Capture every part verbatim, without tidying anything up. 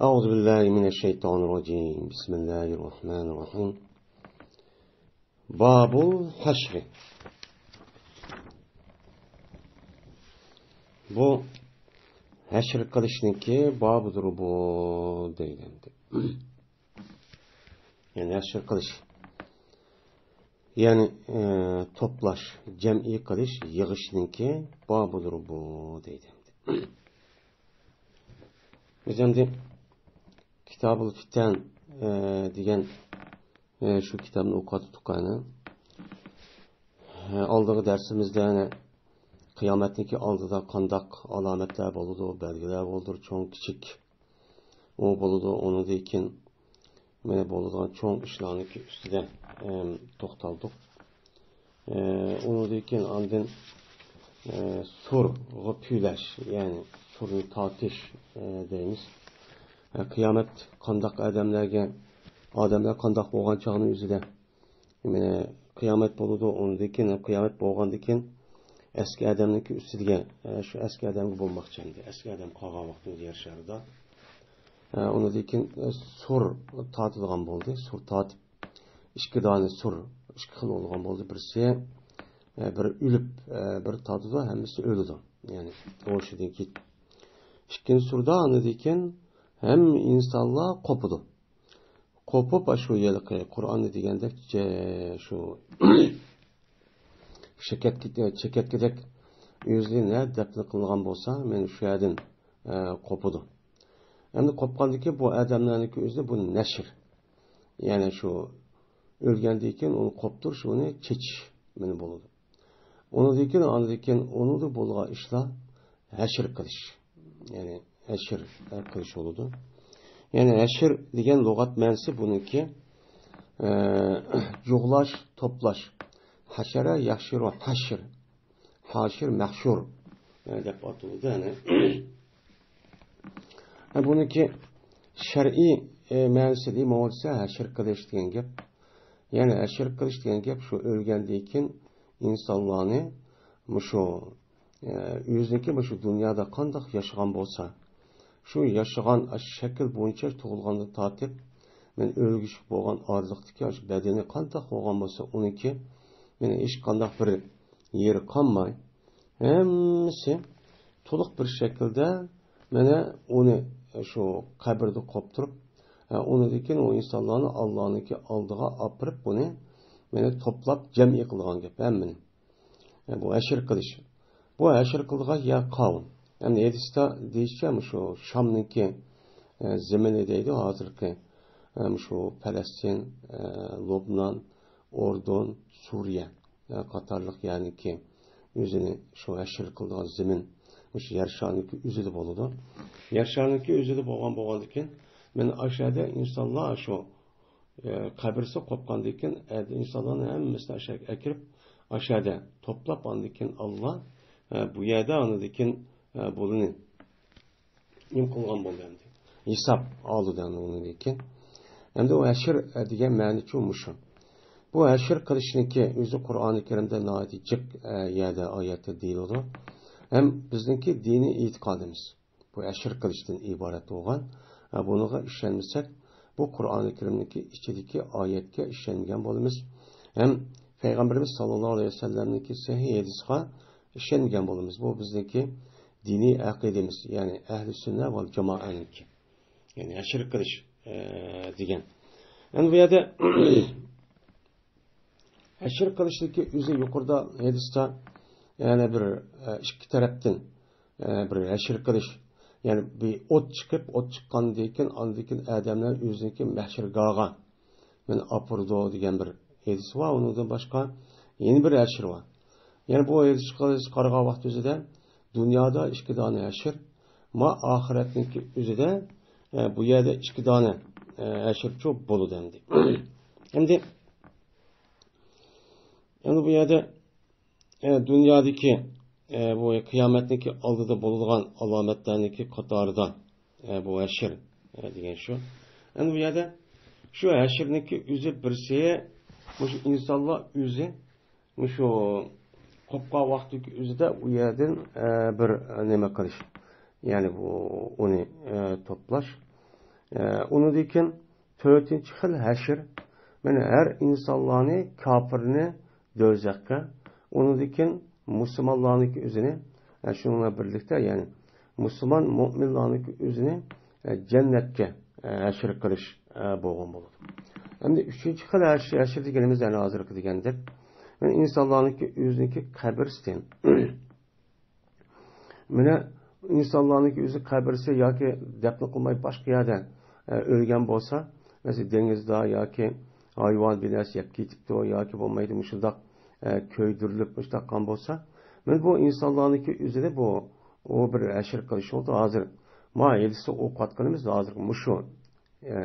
أعوذ بالله من الشيطان الرجيم. بسم الله الرحمن الرحيم. باب الحشر. بۇ ھەشر قىلىشنىڭكى بابىدۇر بۇ، دەيدۇ. يەنى ھەشر قىلىش. يەنى، ئى، توپلاش، جەمئىي قىلىش، يىغىشنىڭكى بابىدۇر بۇ، دەيدۇ. بىز ئەمدى كىتابۇل فىتەن، ئى، دېگەن، ئى، شۇ كىتابنى ئوقۇۋاتىدۇق قانا. ئى، ئالدىنقى دەرسىمىزدە يەنە قىيامەتنىڭكى ئالدىدا قانداق ئالامەتلەر بولىدۇ، بەلگىلەر بولىدۇ، چوڭ، كىچىك. ئۇ بولىدۇ، ئۇنىڭدىن كېيىن مانا بولىدىغان چوڭ ئىشلارنىڭكى ئۈستىدە، ئەم، توختالدۇق. ئە، ئۇنىڭدىن كېيىن ئاندىن، ئە، سۇرغا پۈۋلەش، يەنى سۇرنى تارتىش، ئە، دەيمىز. ئە، قىيامەت قانداق ئادەملەرگە، ئادەملەر قانداق بولغان چاغنىڭ ئۆزىدە، مانا قىيامەت بولىدۇ، ئۇنىڭدىن كېيىن، قىيامەت بولغاندىن كېيىن ئەسكى ئادەمنىڭكى ئۈستىدىگە، ئە، شۇ ئەسكى ئادەمگە بولماقچى ئەمدى. ئەسكى ئادەم قالغان ۋاقتىمىزدا يەر شارىدا. ئە، ئۇنىڭدىن كېيىن، ئە، سۇر تارتىدىغان بولدى. سۇر تارتىپ، ئىككى دانە سۇر، ئىككى خىل بولغان بولدى. بىرسى، ئە، بىر ئۆلۈپ، ئە، بىر تارتىدۇ، ھەممىسى ئۆلىدۇ. يەنى ھوشىدىن كېتىپ. ئىككىنچى سۇردا ئاندىن كېيىن ھەممە ئىنسانلار قوپىدۇ. قوپۇپ، ئاشۇ ھېلىقى قۇرئاندا دېگەندەك، جە-، شۇ چېكەتكە-، چېكەتكىدەك ئۆزى نە دەپنە قىلىنغان بولسا، مانا شۇ يەردىن، ئە، قوپىدۇ. ئەمدى قوپقاندىن كېيىن بۇ ئادەملەرنىڭكى ئۆزى بۇ نەشر. يەنى شۇ ئۆلگەندىن كېيىن ئۇنى قوپتۇرۇش، ئۇنى چېچىش مانا بولىدۇ. ئۇنىڭدىن كېيىن، ئاندىن كېيىن ئۇنىڭدا بولغان ئىشلار ھەشر قىلىش. يەنى ھەشر قىلىش بولىدۇ. يەنى ھەشر دېگەن لۇغەت مەنىسى بۇنىڭكى، ئە، جۇغلاش، توپلاش. ھەشەرە يەھشۇرۇ ھەشر. ھاشىر، مەھشۇر، ئە، دەپ ئاتىلىدۇ. يەنى، ئە، بۇنىڭكى شەرئىي، ئە، مەنىسى نېمە بولسا، ھەشر قىلىش دېگەن گەپ. يەنى ھەشر قىلىش دېگەن گەپ شۇ ئۆلگەندىن كېيىن ئىنسانلارنى مۇشۇ، ئە، ئۆزىنىڭكى مۇشۇ دۇنيادا قانداق ياشىغان بولسا، شۇ ياشىغان ئاشۇ شەكىل بويىچە تۇغۇلغاندىن تارتىپ، مەن ئۆلگۈچە بولغان ئارىلىقتىكى ئاشۇ بەدىنى قانداق بولغان بولسا، ئۇنىڭكى مانا ھېچقانداق بىر يېرى قالماي، ھەممىسى تولۇق بىر شەكىلدە مانا ئۇنى شۇ قەبرىدە قوپتۇرۇپ، ئۇنىڭدىن كېيىن ئۇ ئىنسانلارنى ئاللانىڭكى ئالدىغا ئاپىرىپ، بۇنى مانا توپلاپ جەمئىي قىلغان گەپ ھەممىنى. ئە، بۇ ھەشر قىلىش. بۇ ھەشر قىلىدىغان يەر قاۋۇم. يەنى ھەدىستە دېيىشىچە، مۇشۇ شامنىڭكى، ئە، زېمىنى دەيدۇ، ھازىرقى، ئە، مۇشۇ پەلەستىن، ئە، لوبنان، ئوردۇن، سۇرىيە، ئە، قاتارلىق يەرنىڭكى ئۆزىنى شۇ ھەشر قىلىدىغان زېمىن، مۇشۇ يەر شارىنىڭكى ئۆزىدە بولىدۇ. يەر شارىنىڭكى ئۆزىدە بولغان، بولغاندىكىن، مانا ئاشۇ يەردە ئىنسانلار شۇ ئە، قەبرىسى قوپقاندىن كېيىن، ئە، ئىنسانلارنى ھەممىسىنى ئاشۇ يەرگە ئەكىرىپ، ئاشۇ يەردە توپلاپ، ئاندىن كېيىن ئاللا، ئە، بۇ يەردە ئاندىن كېيىن، ئە، بۇلىنى نېمە قىلغان بولدى ئەمدى؟ ھېساب ئالدى ئەمدى ئۇنىڭدىن كېيىن. ئەمدى ئۇ ھەشر، ئە، دېگەن مەنىچۇ مۇشۇ. بۇ ھەشر قىلىشنىڭكى ئۆزى قۇرئانى كەرىمدە ناھايىتى جىق، ئە، يەردە ئايەتتە دېيىلىدۇ. ھەم بىزنىڭكى دىنىي ئېتىقادىمىز بۇ ھەشر قىلىشتىن ئىبارەت بولغان. ھە، بۇنىڭغا ئىشەنمىسەك، بۇ قۇرئانى كەرىمنىڭكى ئىچىدىكى ئايەتكە ئىشەنمىگەن بولىمىز. ھەم پەيغەمبىرىمىز ساللاللاھۇ ئەلەيھى ۋەسەللەمنىڭكى سەھىھ ھەدىسىغا ئىشەنمىگەن بولىمىز. بۇ بىزنىڭكى دىنىي ئەقىدىمىز، يەنى ئەھلى سۈننە ۋەل جامائەنىڭكى. يەنى ھەشر قىلىش، ئە، دېگەن. يەنى بۇ يەردە ھەشر قىلىشنىڭكى ئۆزى يۇقىرىدا ھەدىستە يەنە بىر، ئە، ئىككى تەرەپتىن، ئە، بىر ھەشر قىلىش، يەنى بىر ئوت چىقىپ، ئوت چىققاندىن كېيىن، ئاندىن كېيىن ئادەملەر ئۆزىنىڭكى مەھشەرگاھىغا مېنى ئاپىرىدۇ دېگەن بىر ھەدىس بار. ئۇنىڭدىن باشقا يەنە بىر ھەشر بار. يەنى بۇ ھەدىسكە قارىغان ۋاقىت ئۆزىدە دۇنيادا ئىككى دانە ھەشر، ما ئاخىرەتنىڭكى ئۆزىدە، ئە، بۇ يەردە ئىككى دانە، ئە، ھەشرچۇ بولىدۇ ئەمدى. ئەمدى، ئەمدى بۇ يەردە، ئە، دۇنيادىكى، ئە، بۇ قىيامەتنىڭكى ئالدىدا بولىدىغان ئالامەتلەرنىڭكى قاتارىدا، ئە، بۇ ھەشر، ئە، دېگەن شۇ. ئەمدى بۇ يەردە شۇ ھەشرنىڭكى ئۆزى بىرسى، مۇشۇ ئىنسانلار ئۆزى مۇشۇ قوپقان ۋاقتىدىكى ئۆزىدە ئۇ يەردىن، ئە، بىر، ئە، نېمە قىلىش، يەنى بۇ، ئۇنى، ئە، توپلاش. ئۇنىڭدىن كېيىن تۆتىنچى خىل ھەشر، مانا ھەر ئىنسانلارنى، كاپىرنى دوزاخقا، ئۇنىڭدىن كېيىن مۇسۇلمانلارنىڭكى ئۆزىنى، ئە، شۇنىڭ بىلەن بىرلىكتە، يەنى مۇسۇلمان مۆمىنلارنىڭكى ئۆزىنى، ئە، جەننەتكە، ئە، ھەشر قىلىش، ئە، بولغان بولىدۇ. ئەمدى ئۈچىنچى خىل ھەشر، ھەشر دېگىنىمىز، يەنى ھازىرقى دېگەندەك، مانا ئىنسانلارنىڭكى ئۆزىنىڭكى قەبرىسىدىن مانا ئىنسانلارنىڭكى ئۆزى قەبرىسى ياكى دەپنە قىلماي باشقا يەردە، ئە، ئۆلگەن بولسا، مەسىلەن، دېڭىزدا ياكى ھايۋان بىر نەرسە يەپ كېتىپتۇ ياكى بولمايدۇ، مۇشۇنداق، ئە، كۆيدۈرۈلۈپ مۇشۇنداق قالغان بولسا، مانا بۇ ئىنسانلارنىڭكى ئۆزىنى بۇ، ئۇ بىر ھەشر قىلىش بولدى. ھازىر ما ھەدىستە ئوقۇۋاتقىنىمىز ھازىر مۇشۇ ئە،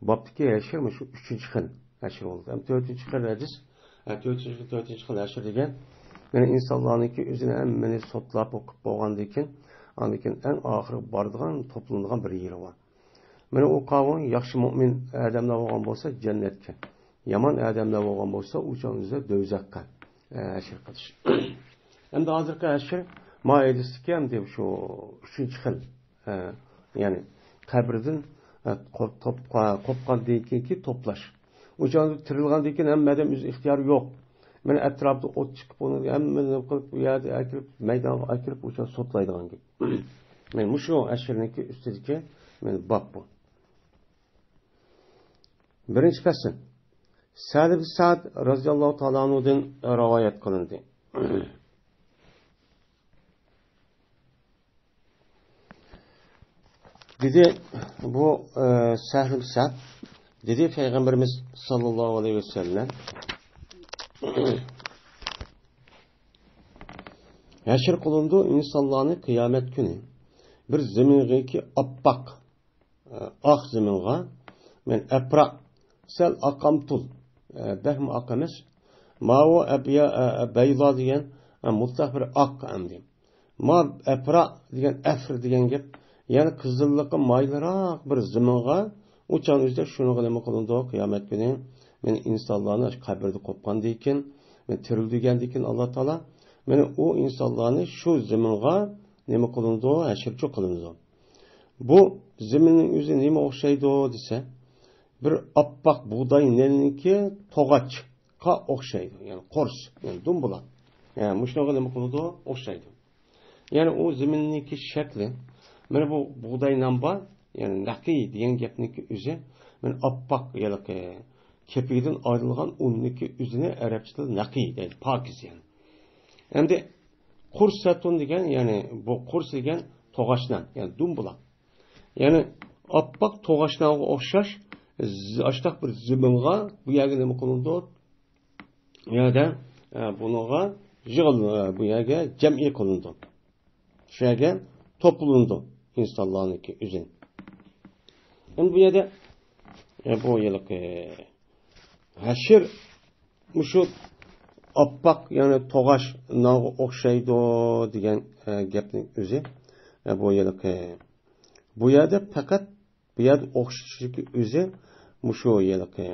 بابتىكى ھەشر مۇشۇ ئۈچىنچى خىل ھەشر بولدى. ھەم تۆتىنچى خىل ھەدىس، ئە، تۆتىنچى خىل، تۆتىنچى خىل ھەشر دېگەن، يەنى ئىنسانلارنىڭكى ئۆزىنى ھەممىنى سوتلاپ ئوقۇپ بولغاندىن كېيىن، ئاندىن كېيىن ئەڭ ئاخىرى بارىدىغان، توپلىنىدىغان بىر يېرى بار. مانا ئۇ قاۋۇل ياخشى مۆمىن ئادەملەر بولغان بولسا جەننەتكە، يامان ئادەملەر بولغان بولسا ئۇ چاغ ئۆزى دوزاخقا، ئە، ھەشر قىلىش. ئەمدى ھازىرقى ھەشر ما ھەدىستىكى ئەمدى شۇ ئۈچىنچى خىل. ئە، يەنى قەبرىدىن، ئە، قوپ-، توپ-، قوپقاندىن كېيىنكى توپلاش. ئۇ چاغدا تىرىلغاندىن كېيىن ھەممە ئادەم ئۆز ئىختىيارى يوق. مانا ئەتراپتا ئوت چىقىپ، ئۇنى ھەممىنى نېمە قىلىپ، بۇ يەردە ئەكىرىپ، مەيدانغا ئەكىرىپ، ئۇ چاغدا سوتلايدىغان گەپ. مانا مۇشۇ ھەشرنىڭكى ئۈستىدىكى، مانا، باب بۇ. بىرىنچى پەسىل. سەھل ئىبن سەئد رەزىياللاھۇ تائالا ئەنھۇدىن رىۋايەت قىلىندى. دېدى، بۇ، ئە، سەھل ئىبن سەئد دېدى، پەيغەمبىرىمىز ساللاللاھۇ ئەلەيھى ۋەسەللەم ھەشر قىلىنىدۇ ئىنسانلارنى قىيامەت كۈنى بىر زېمىنغىكى ئاپئاق، ئە، ئاق زېمىنغا، مەن ئەپرا، سەل ئاقامتۇل، ئە، بەكمۇ ئاق ئەمەس، ماۋۇ ئەبيا-، ئە، ئە، بەيزا دېگەن، ئە، مۇتلەق بىر ئاق ئەمدى. ما ئەپرا دېگەن، ئەفر دېگەن گەپ، يەنى قىزىللىقى مايىلراق بىر زېمىنغا، ئۇ چاغنىڭ ئۆزىدە شۇنىڭغا نېمە قىلىنىدۇ؟ قىيامەت كۈنى، يەنى ئىنسانلارنى قەبرىدە قوپقاندىن كېيىن، تىرىلدۈرگەندىن كېيىن ئاللا تائالا، مانا ئۇ ئىنسانلارنى شۇ زېمىنغا نېمە قىلىنىدۇ؟ ھەشرچۇ قىلىنىدۇ. بۇ زېمىننىڭ ئۆزى نېمە ئوخشايدۇ دېسە، بىر ئاپئاق بۇغداي ناننىڭكى توغاچقا ئوخشايدۇ. يەنى قورس، يەنى دۇمبۇلاق. يەنى مۇشۇنىڭغا نېمە قىلىدۇ؟ ئوخشايدۇ. يەنى ئۇ زېمىننىڭكى شەكلى، مانا بۇ بۇغداي نان بار، يەنى نەقىي دېگەن گەپنىڭكى ئۆزى، مانا ئاپئاق، ھېلىقى كېپىكىدىن ئايرىلغان ئۇننىڭكى ئۆزىنى ئەرەبچە تىلدا نەقىي دەيدۇ، پاكىز يەنى. ئەمدى قۇرسەتۇن دېگەن، يەنى بۇ قۇرس دېگەن توغاچ نان، يەنى دۇمبۇلاق. يەنى ئاپئاق توغاچ نانغا ئوخشاش، ز-، ئاشتاق بىر زېمىنغا بۇ يەرگە نېمە قىلىنىدۇ؟ بۇ يەردە، ئە، بۇنىڭغا يىغىل-، ئە، بۇ يەرگە جەمئىي قىلىنىدۇ. شۇ يەرگە توپلىنىدۇ ئىنسانلارنىڭكى ئۆزى. ئەمدى بۇ يەردە، ئە، بۇ ھېلىقى ھەشر مۇشۇ ئاپئاق، يەنى توغاچ نانغا ئوخشايدۇ دېگەن، ئە، گەپنىڭ ئۆزى، ئە، بۇ ھېلىقى، بۇ يەردە پەقەت بۇ يەردە ئوخشىتىشنىڭكى ئۆزى مۇشۇ ھېلىقى.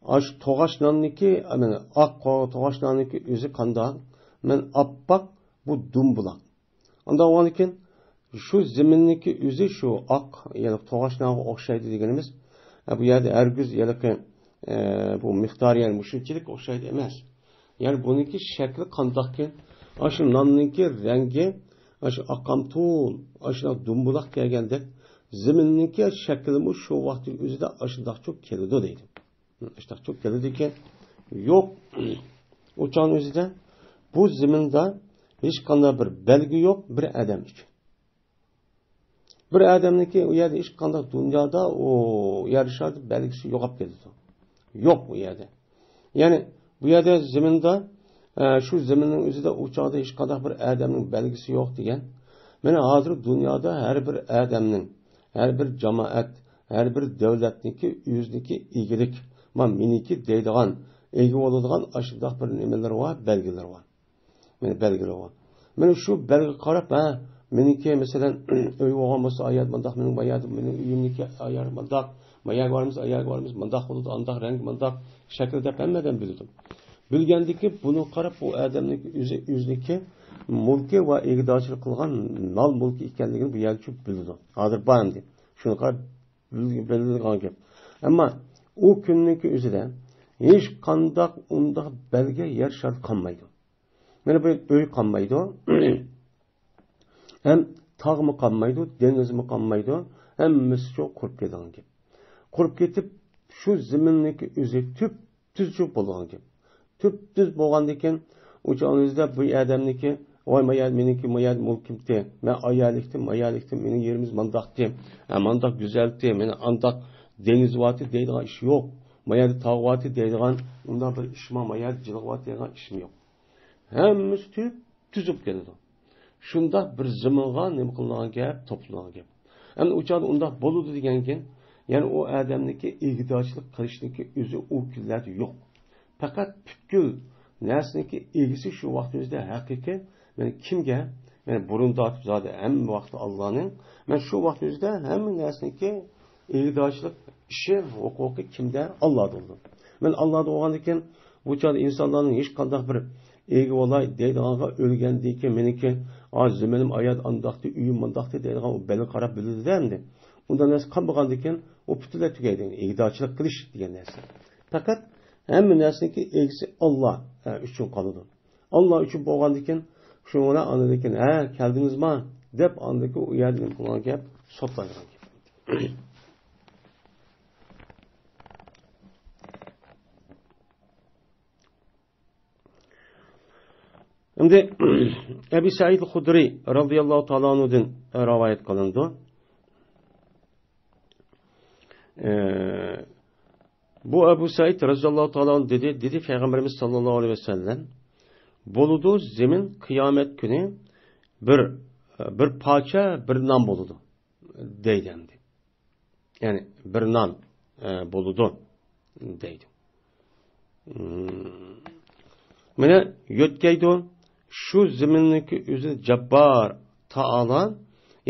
ئاشۇ توغاچ ناننىڭكى، مانا ئاق توغاچ ناننىڭكى ئۆزى قانداق؟ مەن ئاپئاق، بۇ دۇمبۇلاق. ئانداق بولغاندىكىن شۇ زېمىننىڭكى ئۆزى شۇ ئاق، يەنى توغاچ نانغا ئوخشايدۇ دېگىنىمىز، ئە، بۇ يەردە ھەرگىز ھېلىقى، ئە، بۇ مىقدارى يەنى مۇشۇنچىلىك ئوخشايدۇ ئەمەس. يەنى بۇنىڭكى شەكلى قانداقكىن؟ ئاشۇ ناننىڭكى رەڭگى، ئاشۇ ئاقامتۇل، ئاشۇنداق دۇمبۇلاق كەلگەندەك، زېمىننىڭكى شەكلىمۇ شۇ ۋاقىتنىڭ ئۆزىدە ئاشۇنداقچۇ كېلىدۇ دەيدۇ. ئاشۇنداقچۇ كېلىدىكەن. يوق. ئۇ چاغنىڭ ئۆزىدە بۇ زېمىندا ھېچقانداق بىر بەلگە يوق بىر ئادەم ئۈچۈن. بىر ئادەمنىڭكى ئۇ يەردە ھېچقانداق دۇنيادا ئۇ يەر شاردا بەلگىسى يوقاپ كېتىدۇ. يوق ئۇ يەردە. يەنى بۇ يەردە زېمىندا، ئە، شۇ زېمىننىڭ ئۆزىدە ئۇ چاغدا ھېچقانداق بىر ئادەمنىڭ بەلگىسى يوق دېگەن. مانا ھازىر دۇنيادا ھەر بىر ئادەمنىڭ، ھەر بىر جامائەت، ھەر بىر دۆلەتنىڭكى ئۆزىنىڭكى ئىگىلىك، ما مېنىڭكى دەيدىغان، ئىگە بولىدىغان ئاشۇنداق بىر نېمىلىرى بار، بەلگىلىرى بار. مانا بەلگىلىرى بار. مانا شۇ بەلگىگە قاراپ، ھە، مېنىڭكى، مەسىلەن، ئۆي بولغان بولسا، ئايەت مۇنداق، مېنىڭ بايا-، مېنىڭ ئۆيۈمنىڭكى ئايەت مۇنداق، ما يەرگە بارىمىز، ئايەرگە بارىمىز، مۇنداق بولىدۇ، ئانداق رەڭگى مۇنداق، شەكلى دەپ ھەممە ئادەم بىلىدۇ. بىلگەندىكى بۇنى قاراپ، بۇ ئادەمنىڭكى ئۆزى، ئۆزىنىڭكى مۈلكى ۋە ئىگىدارچىلىق قىلغان مال مۈلكى ئىكەنلىكىنى بۇ يەرگە چۈشۈپ بىلىدۇ. ھازىر بار ئەمدى. شۇنى قاراپ، بىل-، بىلىدىغان گەپ. ئەمما ئۇ كۈننىڭكى ئۆزىدە ھېچقانداق ئۇنداق بەلگە، يەر شارى قالمايدۇ. مانا بۇ ئۆي قالمايدۇ. ھەم تاغمۇ قالمايدۇ، دېڭىزمۇ قالمايدۇ. ھەممىسى شۇ قۇرۇپ كېتىدىغان گەپ. قۇرۇپ كېتىپ، شۇ زېمىننىڭكى ئۆزى تۈپ تۈزۈپ بولغان گەپ. تۈپتۈز بولغاندىن كېيىن، ئۇ چاغنىڭىزدا بۇ ئادەمنىكى، ۋاي، ما يەر مېنىڭكى، ما يەر مۈلكۈمتى، مەن ئايالىكتىم، ما يەرلىكتىم، مېنىڭ يېرىمىز مانداقتى، ھە، مانداق گۈزەلتى، مېنىڭ ئانداق دېڭىز بارتى دەيدىغان ئىش يوق. ما يەردە تاغ بارتى دەيدىغان ئۇنداق بىر ئىشمۇ، ما يەردە جىلغا بارتى دەيدىغان ئىشمۇ يوق. ھەممىسى تۈپ تۈزۈپ كېلىدۇ. شۇنداق بىر زېمىنغا نېمە قىلىنغان گەپ، توپلىنغان گەپ. ئەمدى ئۇ چاغدا ئۇنداق بولىدۇ دېگەنكىن، يەنى ئۇ ئادەمنىڭكى ئىگىدارچىلىق قىلىشنىڭكى ئۆزى ئۇ كۈنلەردە يوق. پەقەت پۈتكۈل نەرسىنىڭكى ئىگىسى شۇ ۋاقتىمىزدا ھەقىقىي، مەن كىمگە، مەن بۇرۇن تارتىپ زادى ھەممە ۋاقتى ئاللانىڭ، مەن شۇ ۋاقتىمىزدا ھەممە نەرسىنىڭكى ئىگىدارچىلىق ئىشى، ھوقۇقى كىمدە؟ ئاللادا بولىدۇ. مەن ئاللادا بولغاندىكىن، بۇ چاغدا ئىنسانلارنىڭ ھېچقانداق بىر ئىگە بولاي دەيدىغانغا، ئۆلگەندىن كېيىن مېنىڭكى، ئا، زېمىنىم ئايات ئانداقتى، ئۆيۈم مۇنداقتى دەيدىغان ئۇ بەلگە قاراپ بىلىدۇ-دە ئەمدى. ئۇنداق نەرسە قالمىغاندىكىن، ئۇ پۈتۈنلەي تۈگەيدۇ. ئىگىدارچىلىق قىلىش دېگەن نەرسە. پەقەت ھەممە نەرسىنىڭكى ئىگىسى ئاللا، ھە، ئۈچۈن قالىدۇ. ئاللا ئۈچۈن بولغاندىكىن، شۇنىڭ بىلەن ئاندىن كېيىن، ھە، كەلدىڭىزما؟ دەپ ئاندىن كېيىن ئۇ يەردە نېمە قىلغان گەپ؟ سوتلايدىغان گەپ. ئەمدى ئەبى سەئىد خۇدرى رەزىياللاھۇ تائالا ئەنھۇدىن رىۋايەت قىلىنىدۇ. ئە، بۇ ئەبۇ سەئىد رەزىياللاھۇ تائالا ئەنھۇ دېدى، دېدى پەيغەمبىرىمىز ساللاللاھۇ ئەلەيھى ۋەسەللەم، بولىدۇ زېمىن قىيامەت كۈنى بىر، بىر پارچە، بىر نان بولىدۇ، دەيدۇ ئەمدى. يەنى بىر نان، ئە، بولىدۇ، دەيدۇ. مم. مانا يۆتكەيدۇ، شۇ زېمىننىڭكى ئۆزىنى جاببار تائالا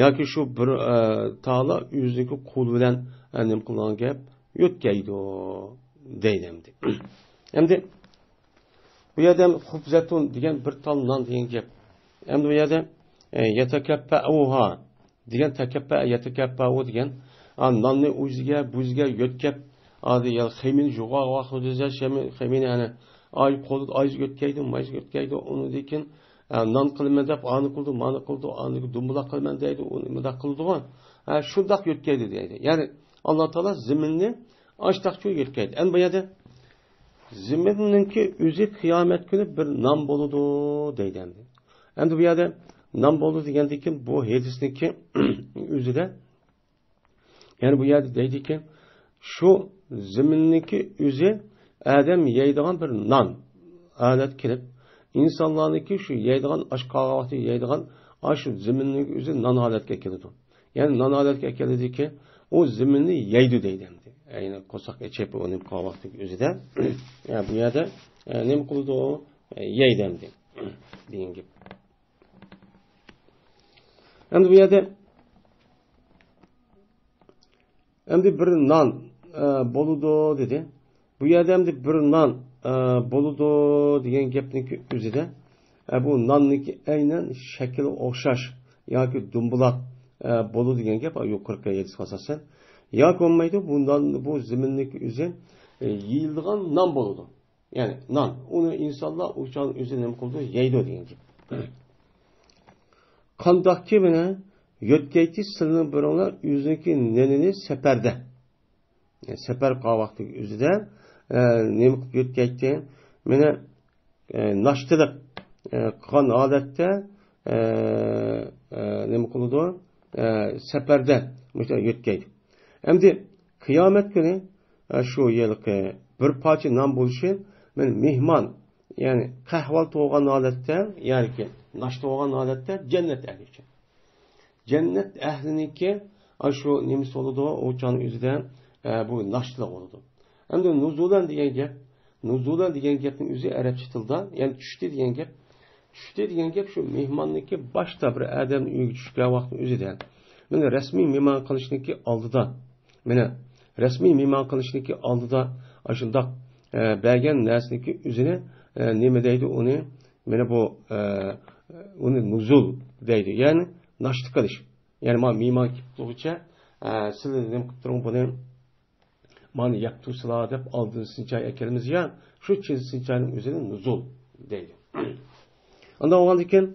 ياكى شۇ بىر، ئە، تائالا ئۆزىنىڭكى قولى بىلەن، ئە، نېمە قىلغان گەپ، يۆتكەيدۇ، دەيدۇ ئەمدى. ئەمدى بۇ يەردە خۇبزەتۇن دېگەن بىر تال نان دېگەن گەپ. ئەمدى بۇ يەردە، ئە، يەتەكەپپەئۇھا دېگەن، تەكەپپە، يەتەكەپپەئۇ دېگەن، ئا، ناننى ئۇزىگە، بۇزىگە يۆتكەپ، ئادى يا خېمىنى جۇغاغا ۋاقىت ئۆزە، شېمى-، خېمىنى يەنى ئاي قولىدا ئايزى يۆتكەيدۇ، مايزى يۆتكەيدۇ، ئۇنىڭدىن كېيىن، ئا، نان قىلىمەن دەپ، ئانى قىلىدۇ، مانى قىلىدۇ، ئانى دومبىلاق قىلىمەن دەيدۇ، ئۇنى مۇنداق قىلىدىغۇ. ھە، شۇنداق يۆتكەيدۇ دەيدۇ. يەنى ئاللا تائالا زېمىننى ئاشتاقچۇ يۆتكەيدۇ. ئەمدى بۇ يەردە زېمىننىڭكى ئۆزى قىيامەت كۈنى بىر نان بولىدۇ دەيدۇ ئەمدى. ئەمدى بۇ يەردە نان بولىدۇ دېگەندىن كېيىن بۇ ھەدىسنىڭكى ئۆزىدە، يەنى بۇ يەردە دەيدىكى، شۇ زېمىننىڭكى ئۆزى ئادەم يەيدىغان بىر نان ھالەتكە كېلىپ، ئىنسانلارنىڭكى شۇ يەيدىغان، ئاچ قالغان ۋاقتى يەيدىغان، ئاشۇ زېمىننىڭكى ئۆزى نان ھالەتكە كېلىدۇ. يەنى نان ھالەتكە كەلدىكى، ئۇ زېمىننى يەيدۇ دەيدۇ ئەمدى. يەنى قورساق ئېچىپ، ئۇنى قالغان ۋاقتىدىكى ئۆزىدە، يا، بۇ يەردە، ئە، نېمە قىلىدۇ؟ ئە، يەيدۇ ئەمدى. دېگەن گەپ. ئەمدى بۇ يەردە، ئەمدى بىر نان، ئە، بولىدۇ دېدى. بۇ يەردە ئەمدى بىر نان، ئە، بولىدۇ دېگەن گەپنىڭكى ئۆزىدە، ئە، بۇ ناننىڭكى ئەينەن شەكلى ئوخشاش ياكى دومبىلاق، ئە، بولىدۇ دېگەن گەپ يۇقىرىقى ھەدىسكە ئاساسەن. ياكى بولمايدۇ، بۇ نان، بۇ زېمىننىڭكى ئۆزى، ئە، يېيىلىدىغان نان بولىدۇ. يەنى نان. ئۇنى ئىنسانلار ئۇ چاغدا ئۆزى نېمە قىلىدۇ؟ يەيدۇ دېگەن گەپ. قانداقكى مانا يۆتكەيتى سىلىنىڭ بىرىڭلار ئۆزىنىڭكى نېنىنى سەپەردە. يەنى سەپەر قىلغان ۋاقتىدىكى ئۆزىدە، ئە، نېمە قىلىپ يۆتكەيتتى؟ مانا، ئە، ناشتىلىق، ئە، قىلغان ھالەتتە، ئە، ئە، نېمە قىلىدۇ؟ ئە، سەپەردە مۇشۇنداق يۆتكەيدۇ. ئەمدى قىيامەت كۈنى، ئە، شۇ ھېلىقى بىر پارچە نان بولۇشى، مانا مېھمان، يەنى قەھۋە تولغان ھالەتتە، يەنى ناشتا بولغان ھالەتتە جەننەت ئەھلى ئۈچۈن. جەننەت ئەھلىنىڭكى ئاشۇ نېمىسى بولىدۇ، ئۇ چاغنىڭ ئۆزىدە، ئە، بۇ ناشتىلىق بولىدۇ. ئەمدى نۇزۇلەن دېگەن گەپ، نۇزۇلەن دېگەن گەپنىڭ ئۆزى ئەرەبچە تىلدا، يەنى چۈشتى دېگەن گەپ. چۈشتى دېگەن گەپ شۇ مېھماننىڭكى باشتا بىر ئادەمنىڭ ئۆيىگە چۈشكەن ۋاقتىنىڭ ئۆزىدە. مانا رەسمىي مېھمان قىلىشنىڭكى ئالدىدا، مانا رەسمىي مېھمان قىلىشنىڭكى ئالدىدا ئاشۇنداق، ئە، بەرگەن نەرسىنىڭكى ئۆزىنى، ئە، نېمە دەيدۇ ئۇنى؟ مانا بۇ، ئە، ئۇنى نۇزۇل دەيدۇ. يەنى ناشتا قىلىش. يەنى مانا مېھمان كېلىپ تۇرغۇچە، ئە، سىلەر نېمە قىلىپ تۇرۇڭ بۇنى؟ مانا يەپ تۇرسىلا دەپ ئالدىن سىنچاي ئەكەلمىز يا، شۇ چىن سىنچاينىڭ ئۆزىنى نۇزۇل دەيدۇ. ئانداق بولغاندىكىن،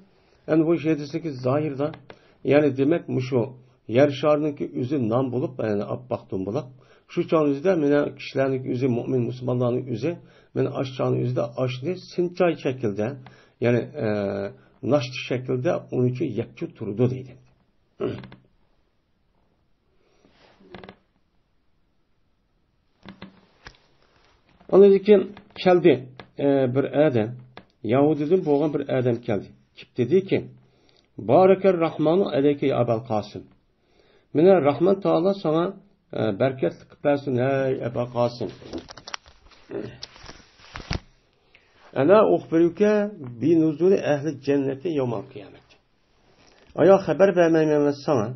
ئەنە بۇ ھەدىسنىڭكى زاھىردا، يەنى دېمەك، مۇشۇ يەر شارىنىڭكى ئۆزى نان بولۇپ، يەنى ئاپئاق دۇمبۇلاق. شۇ چاغنىڭ ئۆزىدە مانا كىشىلەرنىڭكى ئۆزى، مۇئمىن مۇسۇلمانلارنىڭ ئۆزى، مانا ئاش چاغنىڭ ئۆزىدە ئاشنى سىنچاي شەكلىدە، يەنى، ئە، ناشتا شەكلىدە ئۇنىچۇ يەپچۇ تۇرىدۇ دەيدۇ. ئاندىن كېيىن كەلدى، ئە، بىر ئادەم، يەھۇدىيدىن بولغان بىر ئادەم كەلدى. كېلىپ دېدىكى، بارەكەر راھمانۇ ئەلەيكە يا ئەبەل قاسىم. مانا راھمان تائالا ساڭا، ئە، بەرىكەتلىك قىلىپ بەرسۇن، ھەي ئەبا قاسىم. ئەلا ئۇخبىرۇكە بىنۇزۇلى ئەھلى جەننەتى يەۋمەل قىيامەت. ئايا خەۋەر بەرمەيمەنمۇ ساڭا؟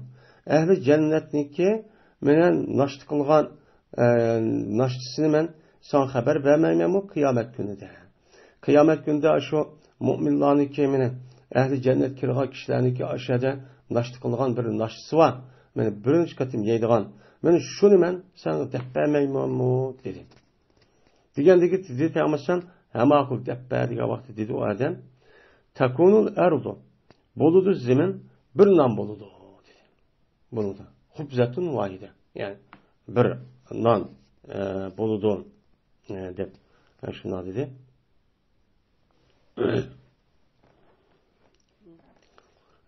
ئەھلى جەننەتنىڭكى مېنى ناشتا قىلغان، ئە، ناشتىسىنى مەن ساڭا خەۋەر بەرمەيمەنمۇ قىيامەت كۈنىدە؟ قىيامەت كۈنىدە شۇ مۇئمىنلارنىڭكى مېنى ئەھلى جەننەت كىرغان كىشىلەرنىڭكى ئاشۇ يەردە ناشتا قىلغان بىر ناشتىسى بار. مېنى بىرىنچى قېتىم يەيدىغان. مېنى شۇنى مەن ساڭا دەپ بەرمەيمەنمۇ؟ دېدى. دېگەندىكى دېدى پەيغەمبەر ئەلەيھىسسالام، ھە ماقۇل، دەپ بەر دېگەن ۋاقىتتا دېدى ئۇ ئادەم، تەكۇنۇل ئەرزۇ، بولىدۇ زېمىن، بىر نان بولىدۇ، دېدى. بولىدۇ. خۇبزەتۇن ۋاھىدە. يەنى بىر نان، ئە، بولىدۇ، ئە، دەپ، ئە، شۇنداق دېدى.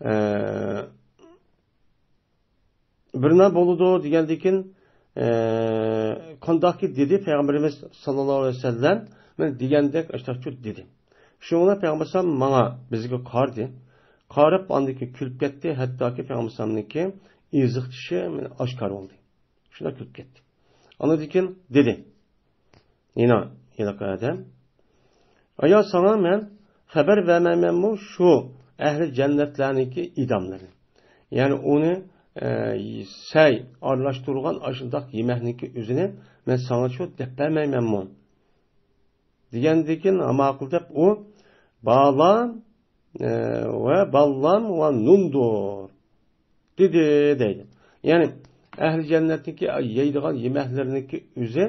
ئە، بىر نان بولىدۇ دېگەندىكىن، ئە، قانداقكى دېدى پەيغەمبىرىمىز ساللاللاھۇ ئەلەيھى ۋەسەللەم، مەن دېگەندەك ئاشتاقچۇ دېدى. شۇڭا پەيغەمبەر ئەلەيھىسسالام ماڭا، بىزگە قارىدى. قاراپ ئاندىن كېيىن كۈلۈپ كەتتى. ھەتتاكى پەيغەمبەر ئەلەيھىسسالامنىڭكى ئېزىق چىشى ئاشكارا بولدى. شۇنداق كۈلۈپ كەتتى. ئاندىن كېيىن دېدى. يەنە ھېلىقى ئادەم، ئايا ساڭا مەن خەۋەر بەرمەيمەنمۇ شۇ ئەھلى جەننەتلەرنىڭكى ئىداملىرى؟ يەنى ئۇنى، ئە، سەي ئارىلاشتۇرغان ئاشۇنداق يېمەكنىڭكى ئۆزىنى مەن ساڭا شۇ دەپ بەرمەيمەنمۇ؟ دېگەندىكىن، ھە ماقۇل دەپ ئۇ، بالام، ئە، ۋە بالام ۋە نۇندۇر. دېدى، دەيدۇ. يەنى ئەھلى جەننەتنىڭكى يەيدىغان يېمەكلىرىنىڭكى ئۆزى،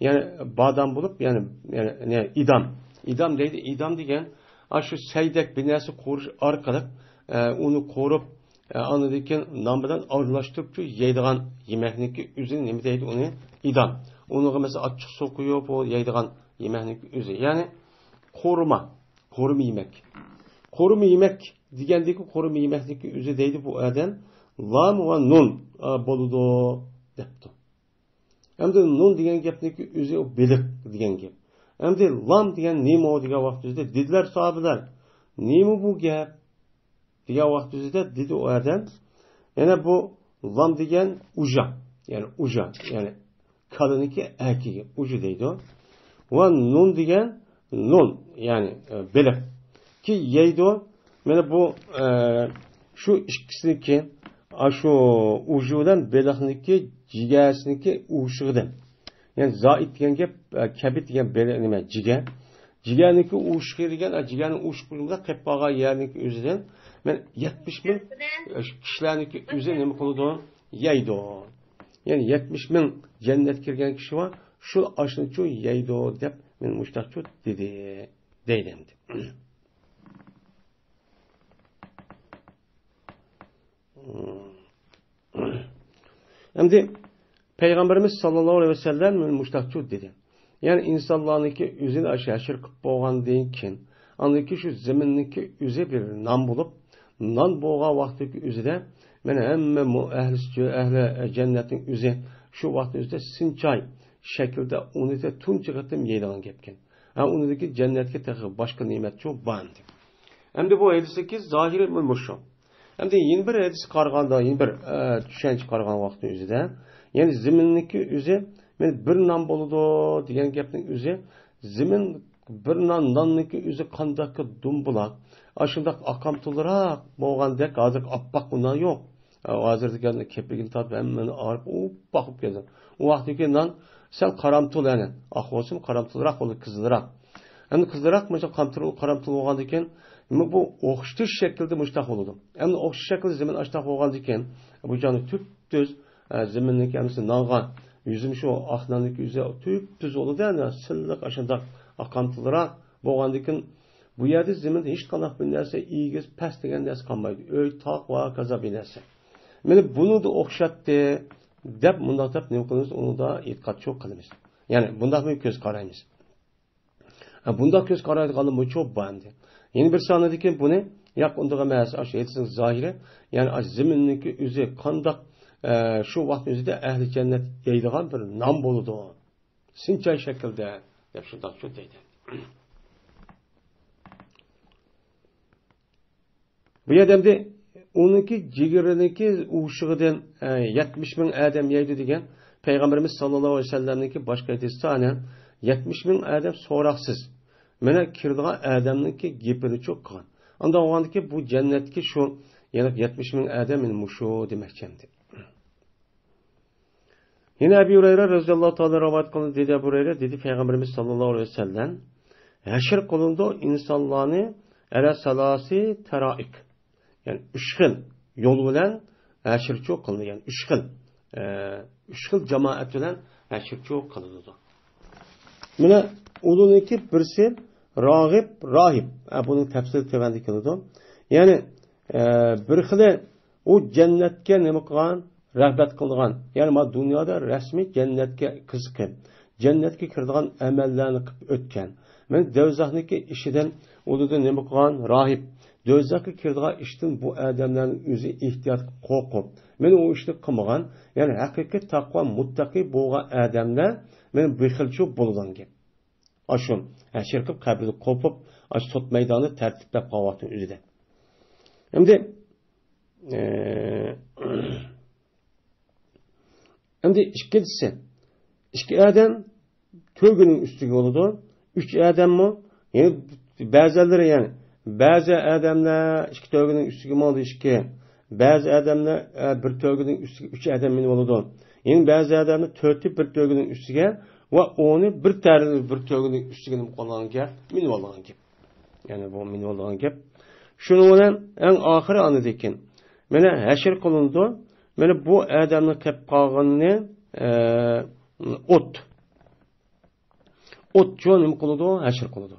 يەنى بادام بولۇپ، يەنى، يەنى، يەنى ئىدام. ئىدام دەيدۇ، ئىدام دېگەن، ئاشۇ سەيدەك بىر نەرسە قورۇش ئارقىلىق، ئە، ئۇنى قورۇپ، ئە، ئاندىن كېيىن نان بىلەن ئارىلاشتۇرۇپ شۇ يەيدىغان يېمەكنىڭكى ئۆزىنى نېمە دەيدۇ؟ ئۇنى ئىدام. ئۇنىڭغا مەسىلەن ئاچچىق سۇ قۇيۇپ، ئۇ يەيدىغان يېمەكنىڭكى ئۆزى. يەنى قورۇما. قورۇما يېمەك. قورۇما يېمەك دېگەندىكى، قورۇما يېمەكنىڭكى ئۆزى دەيدۇ بۇ ئادەم، لام ۋە نۇن، ئا، بولىدۇ دەپتۇ. ئەمدى نۇن دېگەن گەپنىڭكى ئۆزى ئۇ بېلىق دېگەن گەپ. ئەمدى لام دېگەن نېمە دېگەن ۋاقتىمىزدا دېدىلەر ساھابىلەر، نېمە بۇ گەپ؟ دېگەن ۋاقتىمىزدا دېدى ئۇ ئادەم، يەنە بۇ لام دېگەن ئۇژا، يەنى ئۇژا، يەنى كالىنىڭكى ئەركىگە ئۇژا دەيدۇ. ۋە نۇن دېگەن نۇن، يەنى، ئە، بېلىق. كى يەيدۇ. مانا بۇ، ئە، شۇ ئىككىسىنىڭكى، ئاشۇ ئۇژا بىلەن بېلىقنىڭكى جىگەسىنىڭكى ئۇششۇقىدىن. يەنى زائىد دېگەن گەپ، ئە، كەبىد دېگەن بېلىق نېمە؟ جىگە. جىگەرنىڭكى ئۇششۇقى دېگەن، ئە، جىگەرنىڭ ئۇششۇقى بولغاندا قېلىپ قالغان يەرنىڭكى ئۆزىدىن مانا يەتمىش مىڭ، ئە، كىشىلەرنىڭكى ئۆزى نېمە قىلىدۇ؟ يەيدۇ. يەنى يەتمىش مىڭ جەننەتكە كىرگەن كىشى بار، شۇ ئاشنىچۇ يەيدۇ دەپ مانا مۇشۇنداقچۇ دېدى، دەيدۇ ئەمدى. ئەمدى پەيغەمبىرىمىز ساللاللاھۇ ئەلەيھى ۋەسەللەم مۇشۇنداقچۇ دېدى. يەنى ئىنسانلارنىڭكى ئۆزىنى ئاشۇ ھەشر قىلىپ بولغاندىن كېيىن، ئاندىن كېيىن شۇ زېمىننىڭكى ئۆزى بىر نان بولۇپ، نان بولغان ۋاقتىدىكى ئۆزىدە مانا ھەممە مۇ-، ئەھلى سۈ-، ئەھلى جەننەتنىڭ ئۆزى شۇ ۋاقىتنىڭ ئۆزىدە سىنچاي شەكلىدە ئۇنى تۇنجى قېتىم يەيدىغان گەپكەن. ھە، ئۇنىڭدىن كېيىن جەننەتكە تېخى باشقا نېمەتچۇ بار ئەمدى. ئەمدى بۇ ھەدىسنىڭكى زاھىرى مۇشۇ. ئەمدى يەنە بىر ھەدىسكە قارىغاندا، يەنە بىر، ئە، چۈشەنچە قارىغان ۋاقتىنىڭ ئۆزىدە، يەنى زېمىننىڭكى ئۆزى، مانا بىر نان بولىدۇ دېگەن گەپنىڭ ئۆزى، زېمىن بىر نان، ناننىڭكى ئۆزى قانداقكى دۇمبۇلاق، ئاشۇنداق ئاقامتۇلراق بولغاندەك، ھازىرقى ئاپئاق نان يوق. ئە، ھازىر دېگەن كېپىكىنى تارتىپ ھەممىنى ئاغرىپ، ئوپپاق بولۇپ كەتتى. ئۇ ۋاقىتتىكى نان سەل قارامتۇل، يەنى ئاق بولسىمۇ قارامتۇلراق بولىدۇ، قىزىلراق. ئەمدى قىزىلراق مۇشۇ قامتۇل-، قارامتۇل بولغاندىن كېيىن، نېمە بۇ ئوخشىتىش شەكلىدە مۇشۇنداق بولىدۇ. ئەمدى ئوخشىتىش شەكلىدە زېمىن ئاشۇنداق بولغاندىن كېيىن، بۇ جانى تۈپتۈز، ئە، زېمىننىڭكى ھەممىسى نانغا، يۈزۈم شۇ ئاق ناننىڭكى يۈزى تۈپتۈز بولىدۇ، يەنى سىللىق ئاشۇنداق ئاقامتىلراق بولغاندىكىن، بۇ يەردە زېمىندا ھېچقانداق بىر نەرسە، ئېگىز، پەس دېگەن نەرسە قالمايدۇ. ئۆي، تاغ ۋە ھاكازا بىر نەرسە. مانا بۇنىڭدا ئوخشاتتى دەپ، مۇنداق دەپ نېمە قىلىمىز؟ ئۇنىڭدا ئېتىقاد شۇ قىلىمىز. يەنى بۇنداقمۇ كۆز قارايمىز. ھە، بۇنداق كۆز قارايدىغانلىرىمۇ چوپ بار ئەمدى. يەنە بىر سانىدىكى بۇنى، ياق، ئۇنداق ئەمەس، ئاشۇ ھەدىسنىڭ زاھىرى، يەنى ئاشۇ زېمىننىڭكى ئۆزى قانداق، ئە، شۇ ۋاقىتنىڭ ئۆزىدە ئەھلى جەننەت يەيدىغان بىر نان بولىدۇ. سىنچاي شەكلىدە، دەپ شۇنداق شۇ دەيدۇ. بۇ يەردە ئەمدى ئۇنىڭكى جىگىرىنىڭكى ئۇششۇقىدىن، ئە، يەتمىش مىڭ ئادەم يەيدۇ دېگەن پەيغەمبىرىمىز ساللاللاھۇ ئەلەيھى ۋەسەللەمنىڭكى باشقا ھەدىسى ئەنە يەتمىش مىڭ ئادەم سوراقسىز. مانا كىرىدىغان ئادەمنىڭكى گېپىنى چوق قىلغان. ئانداق بولغاندىكى بۇ جەننەتتىكى شۇ يەنە يەتمىش مىڭ ئادەم مانا مۇشۇ دېمەكچى ئەمدى. يەنە ئەبى ھۇرەيرە رەزىياللاھۇ تائالا رىۋايەت قىلدى، دېدى ئەبۇ ھۇرەيرە، دېدى پەيغەمبىرىمىز ساللاللاھۇ ئەلەيھى ۋەسەللەم، ھەشر قىلىنىدۇ ئىنسانلارنى ئەلە سالاسى تەرائىك. يەنى ئۈچ خىل يول بىلەن ھەشرچۇ قىلىنىدۇ. يەنى ئۈچ خىل، ئە، ئۈچ خىل جامائەت بىلەن ھەشرچۇ قىلىنىدۇ. مانا ئۇلارنىڭكى بىرسى راغىب، راھىب. ئە، بۇنىڭ تەپسىلى تۆۋەندە كېلىدۇ. يەنى، ئە، بىر خىلى ئۇ جەننەتكە نېمە قىلغان؟ رەغبەت قىلىدىغان، يەنى مانا دۇنيادا رەسمىي جەننەتكە قىزىقىپ، جەننەتكە كىرىدىغان ئەمەللەرنى قىلىپ ئۆتكەن. مەن دوزاخنىڭكى ئىشىدىن ئۇلىدىن نېمە قىلغان؟ راھىب. دوزاخقا كىرىدىغان ئىشتىن بۇ ئادەملەرنىڭ ئۆزى ئېھتىيات قىلىپ، قورقۇپ، مەن ئۇ ئىشنى قىلمىغان، يەنى ھەقىقىي تەقۋا، مۇتتەقىي بولغان ئادەملەر مەن بېخىلچۇ بولىدىغان گەپ. ئاشۇ ھەشر قىلىپ، قەبرىدە قوپۇپ، ئاشۇ سوت مەيدانىدا تەرتىپلەپ قالغان ۋاقىتنىڭ ئۆزىدە. ئەمدى، ئە، ئەمدى ئىككىنچىسى، ئىككى ئادەم تۆگىنىڭ ئۈستىگە بولىدۇ. ئۈچ ئادەممۇ، يەنى بەزىلىرى، يەنى بەزى ئادەملەر ئىككى تۆگىنىڭ ئۈستىگە ماڭىدۇ، ئىككى. بەزى ئادەملەر، ئە، بىر تۆگىنىڭ ئۈستىگە ئۈچ ئادەم مىنىپ بولىدۇ. يەنى بەزى ئادەملەر تۆتى بىر تۆگىنىڭ ئۈستىگە ۋە ئونى بىر تەرىپى بىر تۆگىنىڭ ئۈستىگە نېمە قىلغان گەپ؟ مىنىپ ئالغان گەپ. يەنى بۇ مىنىۋالىدىغان گەپ. شۇنىڭ بىلەن ئەڭ ئاخىرى ئاندىن كېيىن مانا ھەشر قىلىنىدۇ. مانا بۇ ئادەمنىڭ قېلىپ قالغىنىنى، ئە، ئوت. ئوتچۇ نېمە قىلىدۇ؟ ھەشر قىلىدۇ.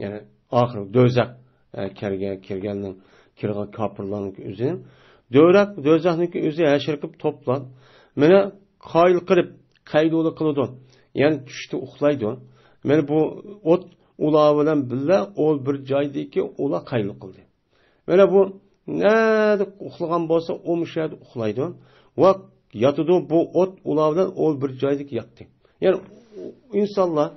يەنى ئاخىرى دوزاخ، ئە، كىرگەن، كىرگەننىڭ، كىرگەن كاپىرلارنىڭ ئۆزى. دوزاخ، دوزاخنىڭكى ئۆزى ھەشر قىلىپ توپلاپ، مانا قايىل قىلىپ، قەيلۇلا قىلىدۇ. يەنى چۈشتە ئۇخلايدۇ. مانا بۇ ئوت ئۇلار بىلەن بىللە ئول بىر جايدىكى ئۇلار قەيلۇ قىلدى. مانا بۇ نەدە ئۇخلىغان بولسا، ئۇ مۇشۇ يەردە ئۇخلايدۇ. ۋە ياتىدۇ، بۇ ئوت ئۇلار بىلەن ئول بىر جايدىكى ياتتى. يەنى ئىنسانلار،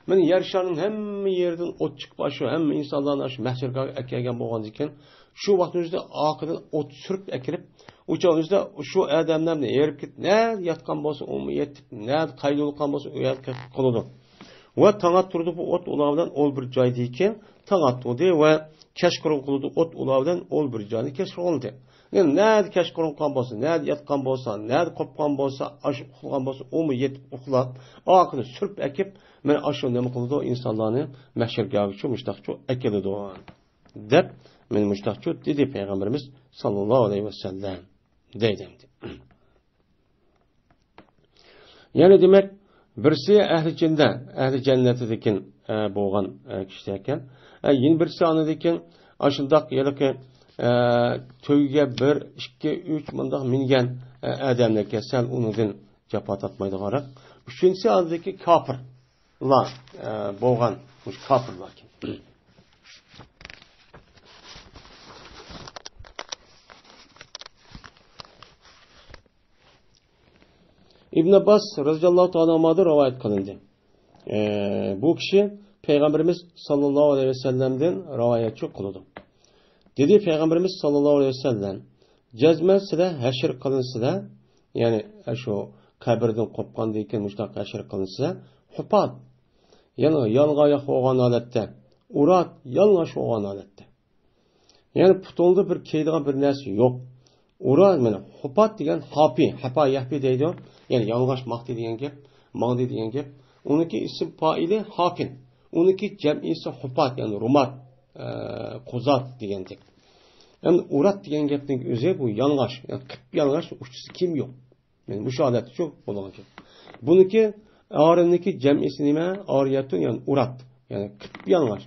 مانا يەر شارىنىڭ ھەممە يېرىدىن ئوت چىقىپ، ئاشۇ ھەممە ئىنسانلارنى ئاشۇ مەھشەرگاھقا ئەكەلگەن بولغاندىن كېيىن، شۇ ۋاقىتنىڭ ئۆزىدە ئارقىدىن ئوت سۈرۈپ ئەكىرىپ، ئۇ چاغ ئۆزىدە شۇ ئادەملەرنى ھېرىپ كېتىپ، نەدە ياتقان بولسا، ئۇمۇ يېتىپ، نەدە قايىل بولغان بولسا، ئۇ يەرگە قېلىدۇ. ۋە تاڭ ئاتتۇرىدۇ بۇ ئوت ئۇلار بىلەن ئول بىر جايدىكى تاڭ ئاتتۇردى ۋە كەچقۇرۇن قىلىدۇ ئوت ئۇلار بىلەن ئول بىر جاينى كەچقۇرۇن قىلدى. يەنى نەدە كەچقۇرۇن قىلغان بولسا، نەدە ياتقان بولسا، نەدە قوپقان بولسا، ئاشۇ ئۇخلىغان بولسا، ئۇمۇ يېتىپ ئۇخلاپ، ئارقىنى سۈرۈپ ئەكىپ، مانا ئاشۇ نېمە قىلىدۇ، ئىنسانلارنى مەھشەرگاھىچۇ مۇشتاقچۇ ئەكېلىدۇ، دەپ، مانا مۇشتاقچۇ دېدى پەيغەمبىرىمىز ساللاللاھۇ ئەلەيھى ۋەسەللەم، دەيدۇ ئەمدى. يەنى دېمەك، بىرسى ئەھلى جەننە، ئەھلى جەننەتتىكىن، ئە، بولغان، ئە، كىشىلەر ئىكەن. ئە، يەنە بىرسى ئاندىن كېيىن ئاشۇنداق ھېلىقى، ئە، تۆگىگە بىر، ئىككى، ئۈچ مۇنداق مىنگەن، ئە، ئادەملەر ئىكەن، سەل ئۇنىڭدىن جاپا تارتمايدىغانراق. ئۈچىنچىسى ئاندىن كېيىن كاپىرلار، ئە، بولغان، مۇشۇ كاپىرلار ئىكەن. ئىبن ئابباس رەزىياللاھۇ تائالا ئەنھۇمادىن رىۋايەت قىلىندى. ئە، بۇ كىشى پەيغەمبىرىمىز ساللاللاھۇ ئەلەيھى ۋەسەللەمدىن رىۋايەتچى قىلىدۇ. دېدى پەيغەمبىرىمىز ساللاللاھۇ ئەلەيھى ۋەسەللەم، جەزمەن سىلەر ھەشر قىلىنسىلەر، يەنى شۇ قەبرىدىن قوپقاندىن كېيىن مۇشۇنداق ھەشر قىلىنسىلەر، ھۇپات، يەنى يالىڭاياق بولغان ھالەتتە، ئۇرات، يالىڭاچ بولغان ھالەتتە. يەنى پۇتۇڭدا بىر كىيىدىغان بىر نەرسە يوق. ئۇرا، مانا، خۇپات دېگەن ھاپى، ھەپا يەھپى دەيدۇ. يەنى يالىڭاچ ماڭدى دېگەن گەپ، ماڭدى دېگەن گەپ. ئۇنىڭكى ئىسىم پائىلى ھاپىن. ئۇنىڭكى جەمئىسى خۇپات، يەنى رۇمات، ئە، قۇزات دېگەندەك. ئەمدى ئۇرات دېگەن گەپنىڭ ئۆزى بۇ يالىڭاچ، يەنى قىپيالىڭاچ، ئۇچىسى كىيىم يوق. يەنى مۇشۇ ھالەتتىچۇ بولغان گەپ. بۇنىڭكى ئارىنىڭكى جەمئىسى نېمە؟ ئارىيەتۇن، يەنى ئۇرات. يەنى قىپيالىڭاچ.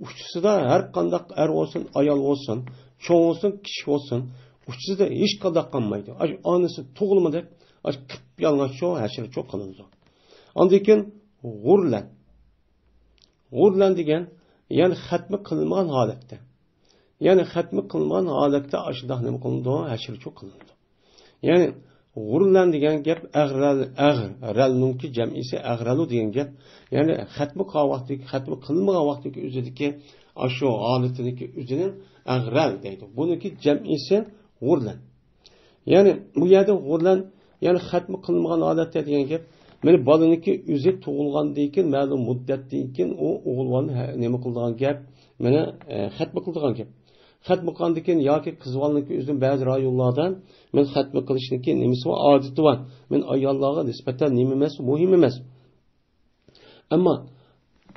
ئۇچىسىدا ھەر قانداق ئەر بولسۇن، ئايال بولسۇن، چوڭ بولسۇن، كىچىك بولسۇن، ئۇچىسىدا ھېچقانداق قالمايدۇ. ئاش ئانىسى تۇغۇلما دەپ، ئاش قىپيالىڭاچچۇ، ھەشىرچۇ قىلىنىدۇ. ئاندىن كېيىن غۇرلەن. غۇرلەن دېگەن، يەنى خەتمە قىلىنمىغان ھالەتتە. يەنى خەتمە قىلىنمىغان ھالەتتە ئاشۇنداق نېمە قىلىنىدۇ؟ ھەشىرچۇ قىلىنىدۇ. يەنى غۇرلەن دېگەن گەپ ئەغرەل، ئەغ، رەلنىڭكى جەمئىسى ئەغرەلۇ دېگەن گەپ. يەنى خەتمە قىلغان ۋاقتىدىكى، خەتمە قىلىنمىغان ۋاقتىدىكى ئۆزىدىكى ئاشۇ ھالىتىنىڭكى ئۆزىنى ئەغرەل دەيدۇ. بۇنىڭكى جەمئىسى غۇرلەن. يەنى بۇ يەردە غۇرلەن، يەنى خەتمە قىلىنمىغان ھالەتتە دېگەن گەپ. مانا بالىنىڭكى ئۆزى تۇغۇلغاندىن كېيىن، مەلۇم مۇددەتتىن كېيىن ئۇ ئوغۇل بالىنى ھە-، نېمە قىلىدىغان گەپ؟ مانا، ئە، خەتمە قىلىدىغان گەپ. خەتمە قىلغاندىن كېيىن ياكى قىز بالىنىڭكى ئۆزىنىڭ بەزى رايونلاردا مانا خەتمە قىلىشنىڭكى نېمىسى بار، ئادىتى بار. مانا ئاياللارغا نىسبەتەن نېمە ئەمەس، مۇھىم ئەمەس. ئەمما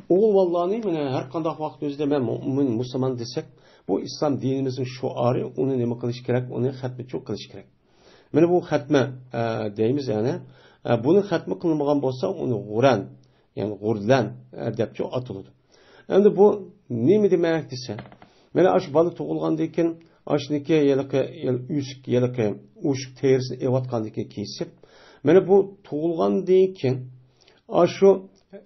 ئوغۇل بالىلارنى مانا ھەر قانداق ۋاقىت ئۆزىدە مەن مۇئمىن، مۇسۇلمان دېسەك، بۇ ئىسلام دىنىمىزنىڭ شوئارى، ئۇنى نېمە قىلىش كېرەك؟ ئۇنى خەتمىچۇ قىلىش كېرەك. مانا بۇ خەتمە، ئە، دەيمىز يەنى. ئە، بۇنى خەتمە قىلمىغان بولسا، ئۇنى غۇرەن، يەنى غۇرلەن، ئە، دەپچۇ ئاتىلىدۇ. ئەمدى بۇ نېمە دېمەك دېسە، مانا ئاشۇ بالا تۇغۇلغاندىن كېيىن، ئاشۇنىڭكى ھېلىقى، ھېلى ئۆسۈك، ھېلىقى ئوشۇق تېرىسىنى ئېۋاتقاندىن كېيىن كېسىپ، مانا بۇ تۇغۇلغاندىن كېيىن، ئاشۇ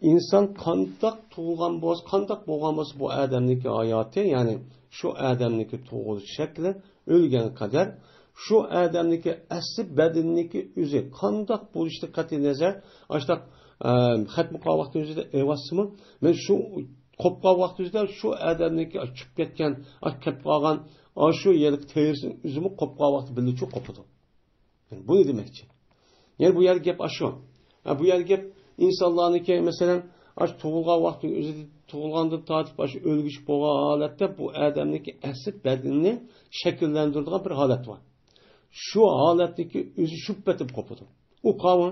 ئىنسان قانداق تۇغۇلغان بولسا، قانداق بولغان بولسا، بۇ ئادەمنىڭكى ھاياتى، يەنى شۇ ئادەمنىڭكى تۇغۇلۇش شەكلى، ئۆلگەن قەدەر شۇ ئادەمنىڭكى ئەسلى بەدىنىنىڭكى ئۆزى قانداق بولۇشىدىن قەتئىينەزەر، ئاشۇنداق، ئە، خەتمە قىلغان ۋاقتىنىڭ ئۆزىدە ئېۋاتسىمۇ، مەن شۇ قوپقان ۋاقتى ئۆزىدە شۇ ئادەمنىڭكى چۈشۈپ كەتكەن، ئاش كەپ قالغان، ئاشۇ يەرلىك تېرىسىنىڭ ئۆزىمۇ قوپقان ۋاقتى بىللىچۇ قوپىدۇ. بۇنى دېمەكچى. يەنى بۇ يەردە گەپ ئاشۇ. ھە، بۇ يەردە گەپ ئىنسانلارنىڭكى، مەسىلەن، ئاش تۇغۇلغان ۋاقتى ئۆزىدە، تۇغۇلغاندىن تارتىپ ئاش ئۆلگۈچە بولغان ھالەتتە بۇ ئادەمنىڭكى ئەسلى بەدىنىنى شەكىللەندۈرىدىغان بىر ھالەت بار. شۇ ھالەتتىكى ئۆزى شۇ پېتىم قوپىدۇ. ئۇ قاۋۇ،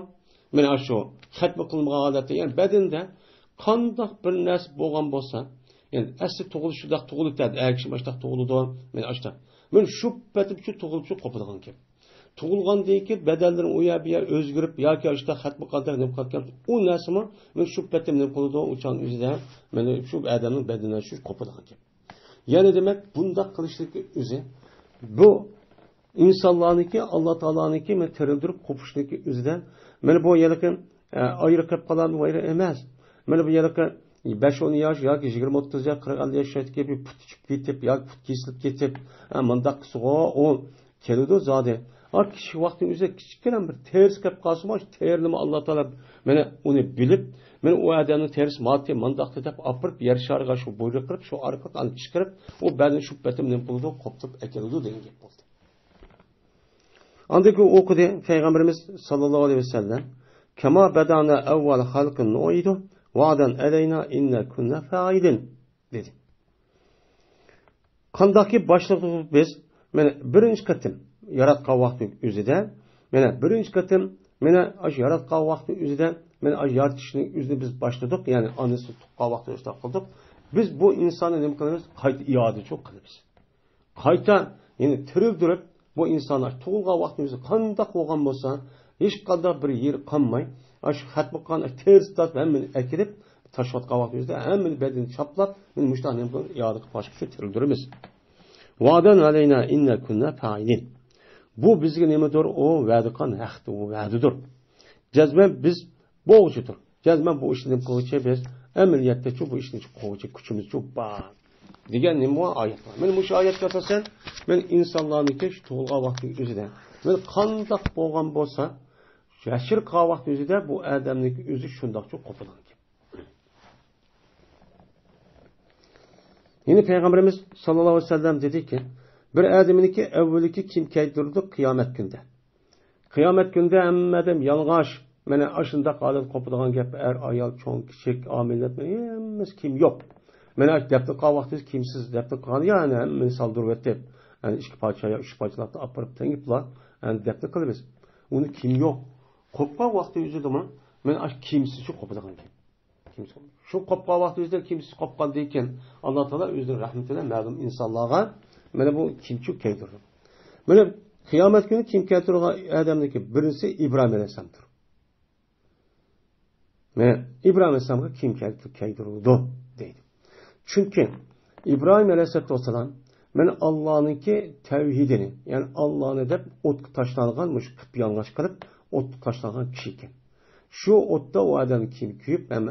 مانا شۇ خەتمە قىلمىغان ھالەتتە، يەنى بەدىنىدە قانداق بىر نەرسە بولغان بولسا، يەنى ئەسلى تۇغۇلۇش شۇنداق تۇغۇلۇپ كەلدى، ئەر كىشى ماشۇنداق تۇغۇلىدۇ، مانا ئاشۇنداق. مانا شۇ پېتىم شۇ تۇغۇلۇپ شۇ قوپىدىغان گەپ. تۇغۇلغاندىن كېيىن بەدەنلىرى ئۇ يەر بۇ يەر ئۆزگىرىپ ياكى ئاشۇنداق خەتمە قىلغاندەك نېمە قىلىدىكەن، ئۇ نەرسىمۇ مانا شۇ پېتىم نېمە قىلىدۇ، ئۇ چاغنىڭ ئۆزىدە مانا شۇ ئادەمنىڭ بەدىنىدە شۇ قوپىدىغان گەپ. يەنى دېمەك، بۇنداق قىلىشنىڭكى ئۆزى، بۇ ئىنسانلارنىڭكى، ئاللا تائالانىڭكى مانا تىرىلدۈرۈپ قوپۇشنىڭكى ئۆزىدە، مانا بۇ ھېلىقى، ئە، ئايرىلىپ قېلىپ قالامدۇ، ئايرى ئەمەس. مانا بۇ ھېلىقى بەش ئون ياش ياكى يىگىرمە ئوتتۇز ياش، قىرىق ئەللىك ياشتىكى بىر پۇت چۈشۈپ كېتىپ ياكى پۇت كېسىلىپ كېتىپ، ئە، مۇنداق قىلسىغۇ، ئۇ كېلىدۇ زادى. ئا، كىچىك ۋاقتىنىڭ ئۆزىدە كىچىككىنە بىر تېرىسى كەپ قالسىمۇ، شۇ تېرىنىمۇ ئاللا تائالا مانا ئۇنى بىلىپ، مانا ئۇ ئادەمنىڭ تېرىسى ماڭاتتى، مانداقتى دەپ ئاپىرىپ، يەر شارىغا شۇ بۇيرۇق قىلىپ، شۇ ئارقىلىق ئۇنى چىقىرىپ، ئۇ بەدىنى شۇ پېتىم نېمە قىلىدۇ، قوپتۇرۇپ ئەكېلىدۇ دېگەن گەپ بولدى. ئاندىن كېيىن ئوقۇدى پەيغەمبىرىمىز ساللاللاھۇ ئەلەيھى ۋەسەللەم، كەما بەدەنا ئەۋۋەل خەلقىن نۇئىدۇ، ۋەئدەن ئەلەينا ئىننا كۇننا فائىلىن، دېدى. قانداقكى باشلىدۇق بىز؟ مانا بىرىنچى قېتىم ياراتقان ۋاقتى ئۆزىدە، مانا بىرىنچى قېتىم، مانا ئاشۇ ياراتقان ۋاقتى ئۆزىدە، مانا ئاشۇ يارىتىشنىڭ ئۆزىنى بىز باشلىدۇق، يەنى ئانىسىنى تۇغقان ۋاقتى شۇنداق قىلدۇق. بىز بۇ ئىنساننى نېمە قىلىمىز؟ قايتا ئىئادىچۇ قىلىمىز. قايتا، يەنى تىرىلدۈرۈپ، بۇ ئىنسان ئاشۇ تۇغۇلغان ۋاقتى ئۆزى قانداق بولغان بولسا، ھېچقانداق بىر يېرى قالماي، ئاشۇ خەتمە قىلغان ئاشۇ تېرىسى تارتىپ ھەممىنى ئەكېلىپ، تاشلاۋاتقان ۋاقتى ئۆزىدە ھەممىنى بەدىنىنى چاپلاپ، مانا مۇشۇنداق نېمە قىلىپ، ئىئادە قىلىپ باشقا ئۈچۈن تىرىلدۈرىمىز. ۋەئدەن ئەلەينا ئىننا كۇننا فائىلىن. بۇ بىزگە نېمىدۇر؟ ئۇ ۋەدە قىلغان ھەقتۇر، ئۇ ۋەدىدۇر. جەزمەن بىز بولغۇچىدۇر. جەزمەن بۇ ئىشنى نېمە قىلغۇچى بىز؟ ئەمەلىيەتتە شۇ بۇ ئىشنى قىلغۇچى كۈچىمىز شۇ بار. دېگەن نېمە ئايەت بار؟ مانا مۇشۇ ئايەتكە ئاساسەن، مانا ئىنسانلارنىڭكى شۇ تۇغۇلغان ۋاقتىنىڭ ئۆزىدە، مانا قانداق بولغان بولسا، ياشىرىپ قالغان ۋاقتى ئۆزىدە بۇ ئادەمنىڭكى ئۆزى شۇنداقچۇ قوپىدىغان گەپ. يەنە پەيغەمبىرىمىز ساللاللاھۇ ئەلەيھى ۋەسەللەم دېدىكى، بىر ئادەمنىڭكى ئەۋۋىلىكى كىم كەيدۇرىدۇ قىيامەت كۈندە؟ قىيامەت كۈنىدە ھەممە ئادەم يالىڭاچ. مانا ئاشۇنداق ھالەت قوپىدىغان گەپ، ئەر، ئايال، چوڭ، كىچىك، ئامىللار، ھەممىسى كىيىم يوق. مانا ئاشۇ دەپنە قىلغان ۋاقتىمىز كىيىمسىز دەپنە قىلغان، يا ئەنە ھەممىنى سالدۇرۇۋېتىپ، ئەنە ئىككى پارچە يا ئۈچ پارچىلاپ ئاپىرىپ تېڭىپلا، ئەنە دەپنە قىلىمىز. ئۇنى كىيىم يوق. قوپقان ۋاقتى ئۆزىدىمۇ، مانا ئاشۇ كىيىمسىزچە قوپىدىغان گەپ. شۇ قوپقان ۋاقتى ئۆزىدە كىيىمسىز قوپقاندىن كېيىن، ئاللا تائالا ئۆزىنىڭ رەھمىتى بىلەن مەلۇم ئىنسانلارغا مانا بۇ كىيىمچۇ كىيدۈرىدۇ. مانا قىيامەت كۈنى كىيىم كىيدۈرىدىغان ئادەمنىڭكى بىرىنچىسى ئىبراھىم ئەلەيھىسسالامدۇر. مەن ئىبراھىم ئەلەيھىسسالامغا كىيىم كىيدۈرۈلىدۇ دەيدۇ. چۈنكى ئىبراھىم ئەلەيھىسسالاتۇ ۋەسسالام مەن ئاللانىڭكى تەۋھىدىنى، يەنى ئاللانى دەپ ئوتقا تاشلانغان، مۇشۇ قىپيالىڭاچ قىلىپ ئوتقا تاشلانغان كىشى ئىكەن. شۇ ئوتتا ئۇ ئادەم كىيىم كىيىپ، ھەم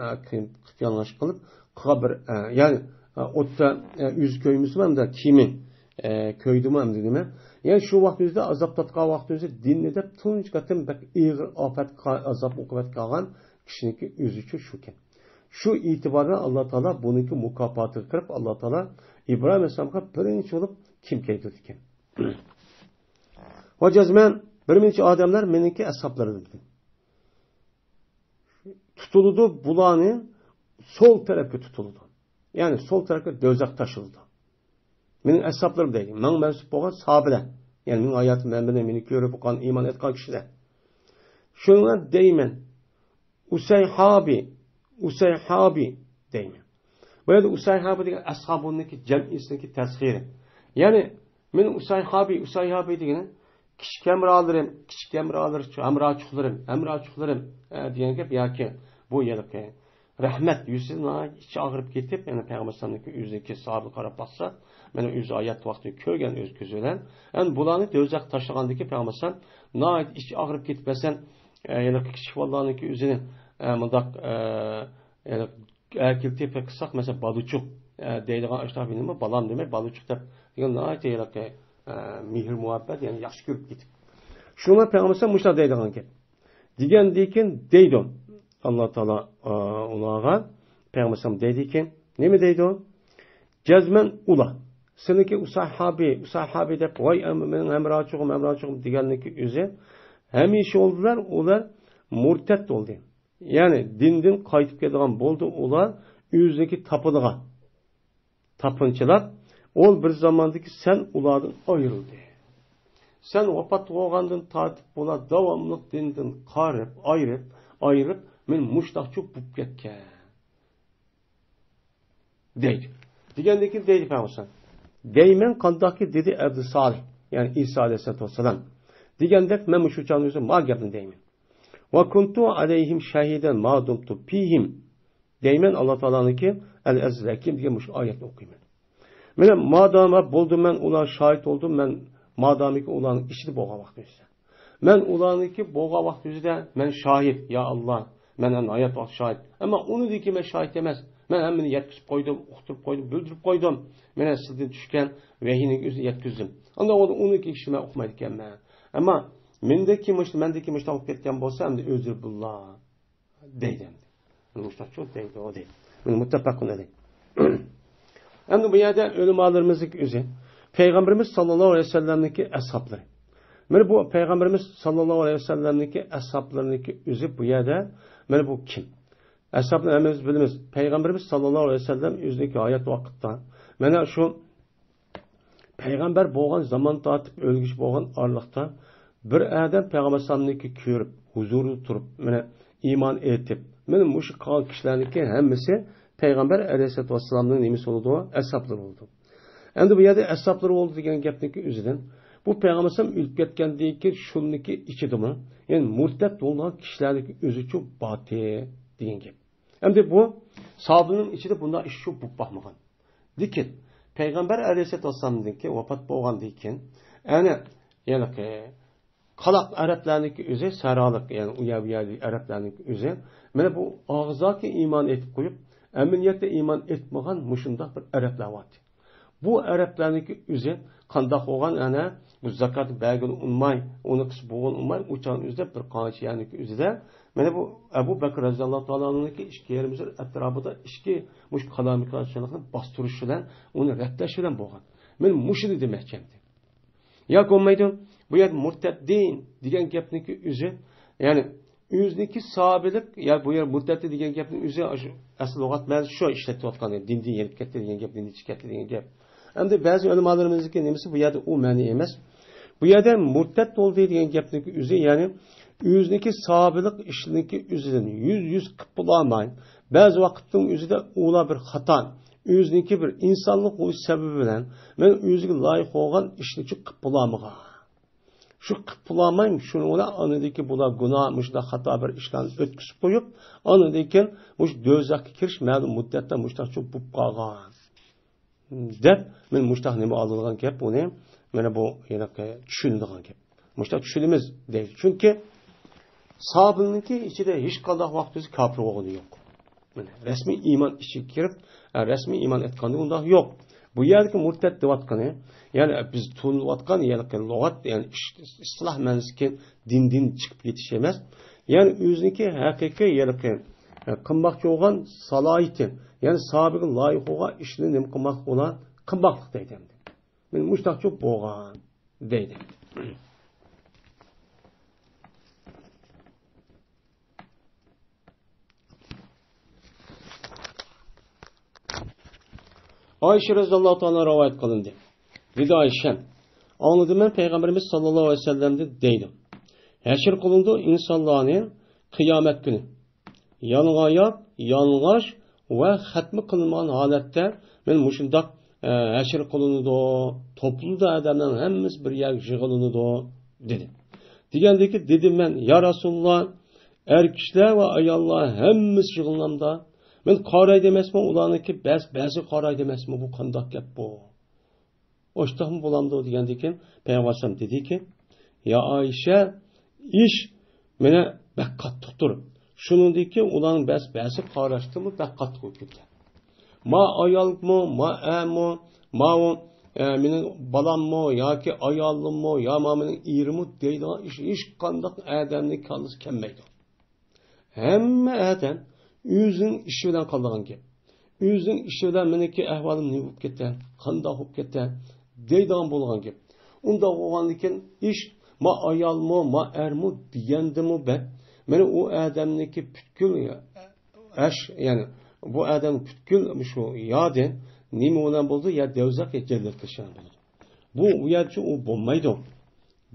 قىپيالىڭاچ قىلىپ، قىلغان بىر، ئە، يەنى، ئە، ئوتتا، ئە، ئۆزى كۆيمىسىمۇ ئەمدى كىيىمى، ئە، كۆيدىمۇ ئەمدى نېمە؟ يەنى شۇ ۋاقىت ئۆزىدە ئازاب تارتقان ۋاقىت ئۆزى دىننى دەپ تۇنجى قېتىم بەك ئېغىر ئاپەت، ئازاب ئوقۇبەت قالغان كىشىنىڭكى ئۆزى ئۈچۈن شۇكەن. شۇ ئېتىبارى بىلەن ئاللا تائالا بۇنىڭكى مۇكاپاتىغا كىرىپ، ئاللا تائالا ئىبراھىم ئەلەيھىسسالامغا بىرىنچى بولۇپ كىيىم كىيدۈرىدىكەن. ۋە جەزمەن بىر نەچچە ئادەملەر مېنىڭكى ئەسھابلىرىم دېدى. تۇتۇلىدۇ، بۇلارنى سول تەرەپكە تۇتۇلىدۇ. يەنى سول تەرەپكە دوزاخ تاشلىنىدۇ. مېنىڭ ئەسھابلىرىم دەيدۇ. ماڭا مەنسۇپ بولغان ساھابىلەر. يەنى مېنىڭ ھاياتىم مەن بىلەن مېنى كۆرۈپ باققان، ئىمان ئېيتقان كىشىلەر. شۇنىڭ بىلەن دەيمەن، ئۇسەيھابى، ئۇسەيھابى دەيمەن. بۇ يەردە ئۇسەيھابى دېگەن ئەسھابۇنىڭكى جەمئىسىنىڭكى تەسغىرى. يەنى مېنىڭ ئۇسەيھابى، ئۇسەيھابى دېگىنى كىچىك ھەمراھلىرىم، كىچىك ھەمراھلار، ھەمراھچۇقلىرىم، ھەمراھچۇقلىرىم، ئە، دېگەن گەپ ياكى بۇ ھېلىقى رەھمەت يۈزى ناھايىتى ئىچى ئاغرىپ كېتىپ، يەنى پەيغەمبەر ئەلەيھىسسالامنىڭكى ئۆزىنىڭكى ساھابىغا قاراپ باقسا، مانا ئۆزى ھايات ۋاقتىدا كۆرگەن ئۆز كۆزى بىلەن، ئەمدى بۇلارنى دوزاخقا تاشلىغاندىكى پەيغەمبەر ئەلەيھىسسالام ناھايىتى ئىچى ئاغرىپ كېتىپ، مەسىلەن، ئە، ھېلىقى كىچىك بالىلارنىڭكى ئۆزىنى، ئە، مۇنداق، ئە، ھېلىقى ئەركىلىتىپ قىلساق، مەسىلەن، بالىچۇق، ئە، دەيدىغان ئاشۇنداق نېمە، بالام دېمەي، بالىچۇق دەپ دېگەن ناھايىتى ھېلىقى، ئە، مېھىر مۇھەببەت، يەنى ياخشى كۆرۈپ كېتىپ. شۇڭا پەيغەمبەر مۇشۇنداق دەيدىغان گەپ. دېگەندىن كېيىن دەيدۇ ئاللا تائالا، ئا، ئۇلارغا، پەيغەمبەر دەيدىكى، نېمە دەيدۇ؟ جەزمەن ئۇلار. سېنىڭكى ئۇسەيھابى، ئۇسەيھابى دەپ، ۋاي، ئەم-، مېنىڭ ھەمراھچىغىم، ھەمراھچىغىم دېگەننىڭكى ئۆزى ھەمىشە بولدىلار، ئۇلار مۇرتەد بولدى. يەنى دىندىن قايتىپ كېتىدىغان بولدى ئۇلار ئۆزىنىڭكى تاپىنىغا. تاپىنچىلار، ئۇ بىر زاماندىكى سەن ئۇلاردىن ئايرىلدى. سەن ۋاپات بولغاندىن تارتىپ ئۇلار داۋاملىق دىندىن قارىپ، ئايرىپ، ئايرىپ، مېنى مۇشتاقچۇ بوپ كەتكەن. دەيدۇ. دېگەندىن كېيىن دەيدۇ پەيغەمبەر. دەيمەن قانداقكى دېدى ئەبدۇ سالىھ، يەنى ئىسا ئەلەيھىسسالاتۇ ۋەسسالام. دېگەندەك مەن مۇشۇ چاغنىڭ ئۆزى ما گەپنى دەيمەن. ۋە كۇنتۇ ئەلەيھىم شەھىدەن ما دۇمتۇ فىھىم. دەيمەن، ئاللا تائالانىڭكى ئەل ئەزىز ھەكىم دېگەن مۇشۇ ئايەتنى ئوقۇيمەن. مانا، مادامى بولدۇم مەن، ئۇلار شاھىت بولدۇم مەن، مادامىكى ئۇلارنىڭ ئىچىدە بولغان ۋاقتى ئۆزىدە. مەن ئۇلارنىڭكى بولغان ۋاقتى ئۆزىدە مەن شاھىت، يا ئاللا، مەن ھەم ھايات ۋاقتى شاھىت. ئەمما ئۇنىڭدىن كېيىن مەن شاھىت ئەمەس. مەن ھەممىنى يەتكۈزۈپ قويدۇم، ئۇقتۇرۇپ قويدۇم، بىلدۈرۈپ قويدۇم. مانا سىزدىن چۈشكەن ۋەھىينىڭ ئۆزىنى يەتكۈزدۈم. ئاندىن ئۇنىڭ كېيىن ئىشىنى مەن ئۇقمايدىكەنمەن. ئەمما مەندىن كېيىن مۇشۇ، مەندىن كېيىن مۇشۇنداق بولۇپ كەتكەن بولسا، ئەمدى ئۆزرە بىللا. دەيدۇ ئەمدى. مۇشۇنداق چوڭ دەيدۇ، دەيدۇ. مۇتتەپەقۇن ئەلەيھ. ئەمدى بۇ يەردە ئۆلىمالىرىمىزنىڭ ئۆزى، پەيغەمبىرىمىز ساللاللاھۇ ئەلەيھى ۋەسەللەمنىڭكى ئەسھابلىرى. مانا بۇ پەيغەمبىرىمىز ساللاللاھۇ ئەلەيھى ۋەسەللەمنىڭكى ئەسھابلىرىنىڭكى ئۆزى بۇ يەردە، مانا بۇ كىم؟ ئەسھابنى ھەممىمىز بىلىمىز. پەيغەمبىرىمىز ساللاللاھۇ ئەلەيھى ۋەسەللەم ئۆزىنىڭكى ھايات ۋاقتىدا، مانا شۇ پەيغەمبەر بولغان زامان تارتىپ ئۆلگۈچە بولغان ئارىلىقتا بىر ئادەم پەيغەمبەر ئەلەيھىسسالامنىڭكى كۆرۈپ، ھۇزۇرىدا تۇرۇپ، مانا ئىمان ئېيتىپ، مانا مۇشۇ قالغان كىشىلەرنىڭكى ھەممىسى پەيغەمبەر ئەلەيھىسسالاتۇ ۋەسسالامنىڭ نېمىسى بولىدۇ؟ ئەسھابلىرى بولىدۇ. ئەمدى بۇ يەردە ئەسھابلىرى بولىدۇ دېگەن گەپنىڭكى ئۆزىدىن، بۇ پەيغەمبەر ئەلەيھىسسالام ئۆلۈپ كەتكەندىن كېيىن شۇنىڭكى ئىچىدىمۇ، يەنى مۇرتەد بولغان كىشىلەرنىڭكى ئۆزىچۇ باتى دېگەن گەپ. ئەمدى بۇ ساھابىنىڭ ئىچىدە بۇنداق ئىش شۇ بولۇپ باقمىغان. لېكىن پەيغەمبەر ئەلەيھىسسالاتۇ ۋەسسالامدىن كېيىن، ۋاپات بولغاندىن كېيىن، ئەنە، ھېلىقى قالاق ئەرەبلەرنىڭكى ئۆزى، سەھرالىق، يەنى ئۇ يەر، بۇ يەردىكى ئەرەبلەرنىڭكى ئۆزى، مانا بۇ ئاغزاكى ئىمان ئېيتىپ قويۇپ، ئەمەلىيەتتە ئىمان ئېيتمىغان مۇشۇنداق بىر ئەرەبلەر بار ئىدى. بۇ ئەرەبلەرنىڭكى ئۆزى قانداق بولغان، ئەنە، بۇ زاكاتنى بەرگىلى ئۇنىماي، ئۇنى قىلسا بولغىنى ئۇنىماي، ئۇ چاغنىڭ ئۆزىدە بىر قانچە يەرنىڭكى ئۆزىدە، مانا بۇ ئەبۇ بەكرى رەزىياللاھۇ تائالا ئەنھۇنىڭكى ئىككى يېرىم يىل ئەتراپىدا ئىككى مۇشۇ قالايمىقانچىلىقنى باستۇرۇش بىلەن، ئۇنى رەتلەش بىلەن بولغان. مانا مۇشۇنى دېمەكچى ئەمدى. ياكى بولمايدۇ، بۇ يەردە مۇرتەددىن دېگەن گەپنىڭكى ئۆزى، يەنى ئۆزىنىڭكى ساھابىلىق، يا بۇ يەر مۇرتەددىن دېگەن گەپنىڭ ئۆزى ئاشۇ ئەسلى لۇغەت مەنىسى شۇ ئىشلىتىۋاتقان، دىندىن يېنىپ كەتتى دېگەن گەپ، دىندىن چىقىپ كەتتى دېگەن گەپ. ئەمدى بەزى ئۆلىمالىرىمىزنىڭكى نېمىسى بۇ يەردە ئۇ مەنە ئەمەس. بۇ يەردە مۇرتەد بولدى دېگەن گەپنىڭكى ئۆزى، يەنى ئۆزىنىڭكى ساھابىلىق ئىشىنىڭكى ئۆزىدىن يۈز يۈز قىلىپ بولالماي، بەزى ۋاقىتنىڭ ئۆزىدە ئۇلار بىر خاتا، ئۆزىنىڭكى بىر ئىنسانلىق بولۇش سەۋەبى بىلەن مەن ئۆزىگە لايىق بولغان ئىشنى قىلىپ بولالمىغان. شۇ قىلىپ بولالماي، شۇنىڭ بىلەن ئاندىن كېيىن بۇلار گۇناھ، مۇشۇنداق خاتا بىر ئىشلارنى ئۆتكۈزۈپ قويۇپ، ئاندىن كېيىن مۇشۇ دوزاخقا كىرىش مەلۇم مۇددەتتە مۇشۇنداق چوپ بولۇپ قالغان. دەپ، مەن مۇشتاق نېمە ئالىدىغان گەپ ئۇنى، مانا بۇ ھېلىقى چۈشىنىدىغان گەپ. مۇشتاق چۈشىنىمىز دەيدۇ. چۈنكى سابىلنىڭكى ئىچىدە ھېچقانداق ۋاقىت ئۆزى كاپىر بولغىنى يوق. مانا رەسمىي ئىمان ئىچىگە كىرىپ، ئە، رەسمىي ئىمان ئېيتقاندا ئۇنداق يوق. بۇ يەردىكى مۇرتەت دەۋاتقىنى، يەنى بىز تونۇۋاتقان، يەنى لۇغەت، يەنى ئىش-، ئىستىلاھ مەنىسىدىكى دىندىن چىقىپ كېتىش ئەمەس. يەنى ئۆزىنىڭكى ھەقىقىي ھېلىقى، ئە، قىلماقچى بولغان سالاھىيىتى، يەنى سابىقى لايىق بولغان ئىشنى نېمە قىلماق، ئۇلار قىلماقلىق دەيدۇ ئەمدى. مەن مۇشتاقچۇ بولغان دەيدۇ. ئائىشە رەزىياللاھۇ تائالا رىۋايەت قىلىندى. دېدى ئائىشە، ئاڭلىدىم مەن پەيغەمبىرىمىز ساللاللاھۇ ئەلەيھى ۋەسەللەمدىن دەيدۇ. ھەشر قىلىنىدۇ ئىنسانلارنى قىيامەت كۈنى. يالىڭاياق، يالىڭاچ ۋە خەتمە قىلىنمىغان ھالەتتە مەن مۇشۇنداق، ئە، ھەشر قىلىنىدۇ، توپلىنىدۇ، ئادەمنىڭ ھەممىسى بىر يەرگە يىغىلىنىدۇ، دېدى. دېگەندىكى دېدىم مەن، يا رەسۇلاللا، ئەر كىشىلەر ۋە ئاياللار ھەممىسى يىغىلغاندا، مەن قارايدۇ ئەمەسمۇ، ئۇلارنىڭكى بەز-، بەزى قارايدۇ ئەمەسمۇ، بۇ قانداق گەپ بۇ؟ ئاشتاقمۇ بولامدۇ دېگەندىكىن، پەيغەمبەر ئەلەيھىسسالام دېدىكى، يا ئائىشە، ئىش مانا بەك قاتتىقتۇر. شۇنىڭدىكى ئۇلارنىڭ بەس-، بەزى قاراشتىمۇ بەك قاتتىق بولۇپ كەتكەن. ما ئايالمۇ، ما ئەرمۇ، ماۋۇ، ئە، مېنىڭ بالاممۇ ياكى ئايالىممۇ يا ما مېنىڭ ئېرىمۇ دەيدىغان ئىش ھېچقانداق ئادەمنىڭ كاللىسىغا كەلمەيدۇ. ھەممە ئادەم ئۆزىنىڭ ئىشى بىلەن قالىدىغان گەپ. ئۆزىنىڭ ئىشى بىلەن مېنىڭكى ئەھۋالىم نېمە بولۇپ كەتتى، قانداق بولۇپ كەتتى دەيدىغان بولغان گەپ. ئۇنداق بولغاندىكىن ئىش ما ئايالمۇ، ما ئەرمۇ دېگەندىمۇ بەك، مانا ئۇ ئادەمنىڭكى پۈتكۈل ئەش، يەنى بۇ ئادەم پۈتكۈل شۇ يادىن نېمە بىلەن بولىدۇ؟ يا دەۋزەخ يا جەننەتكە كىرىشىدىغان بولىدۇ. بۇ، ئۇ يەرچە ئۇ بولمايدۇ.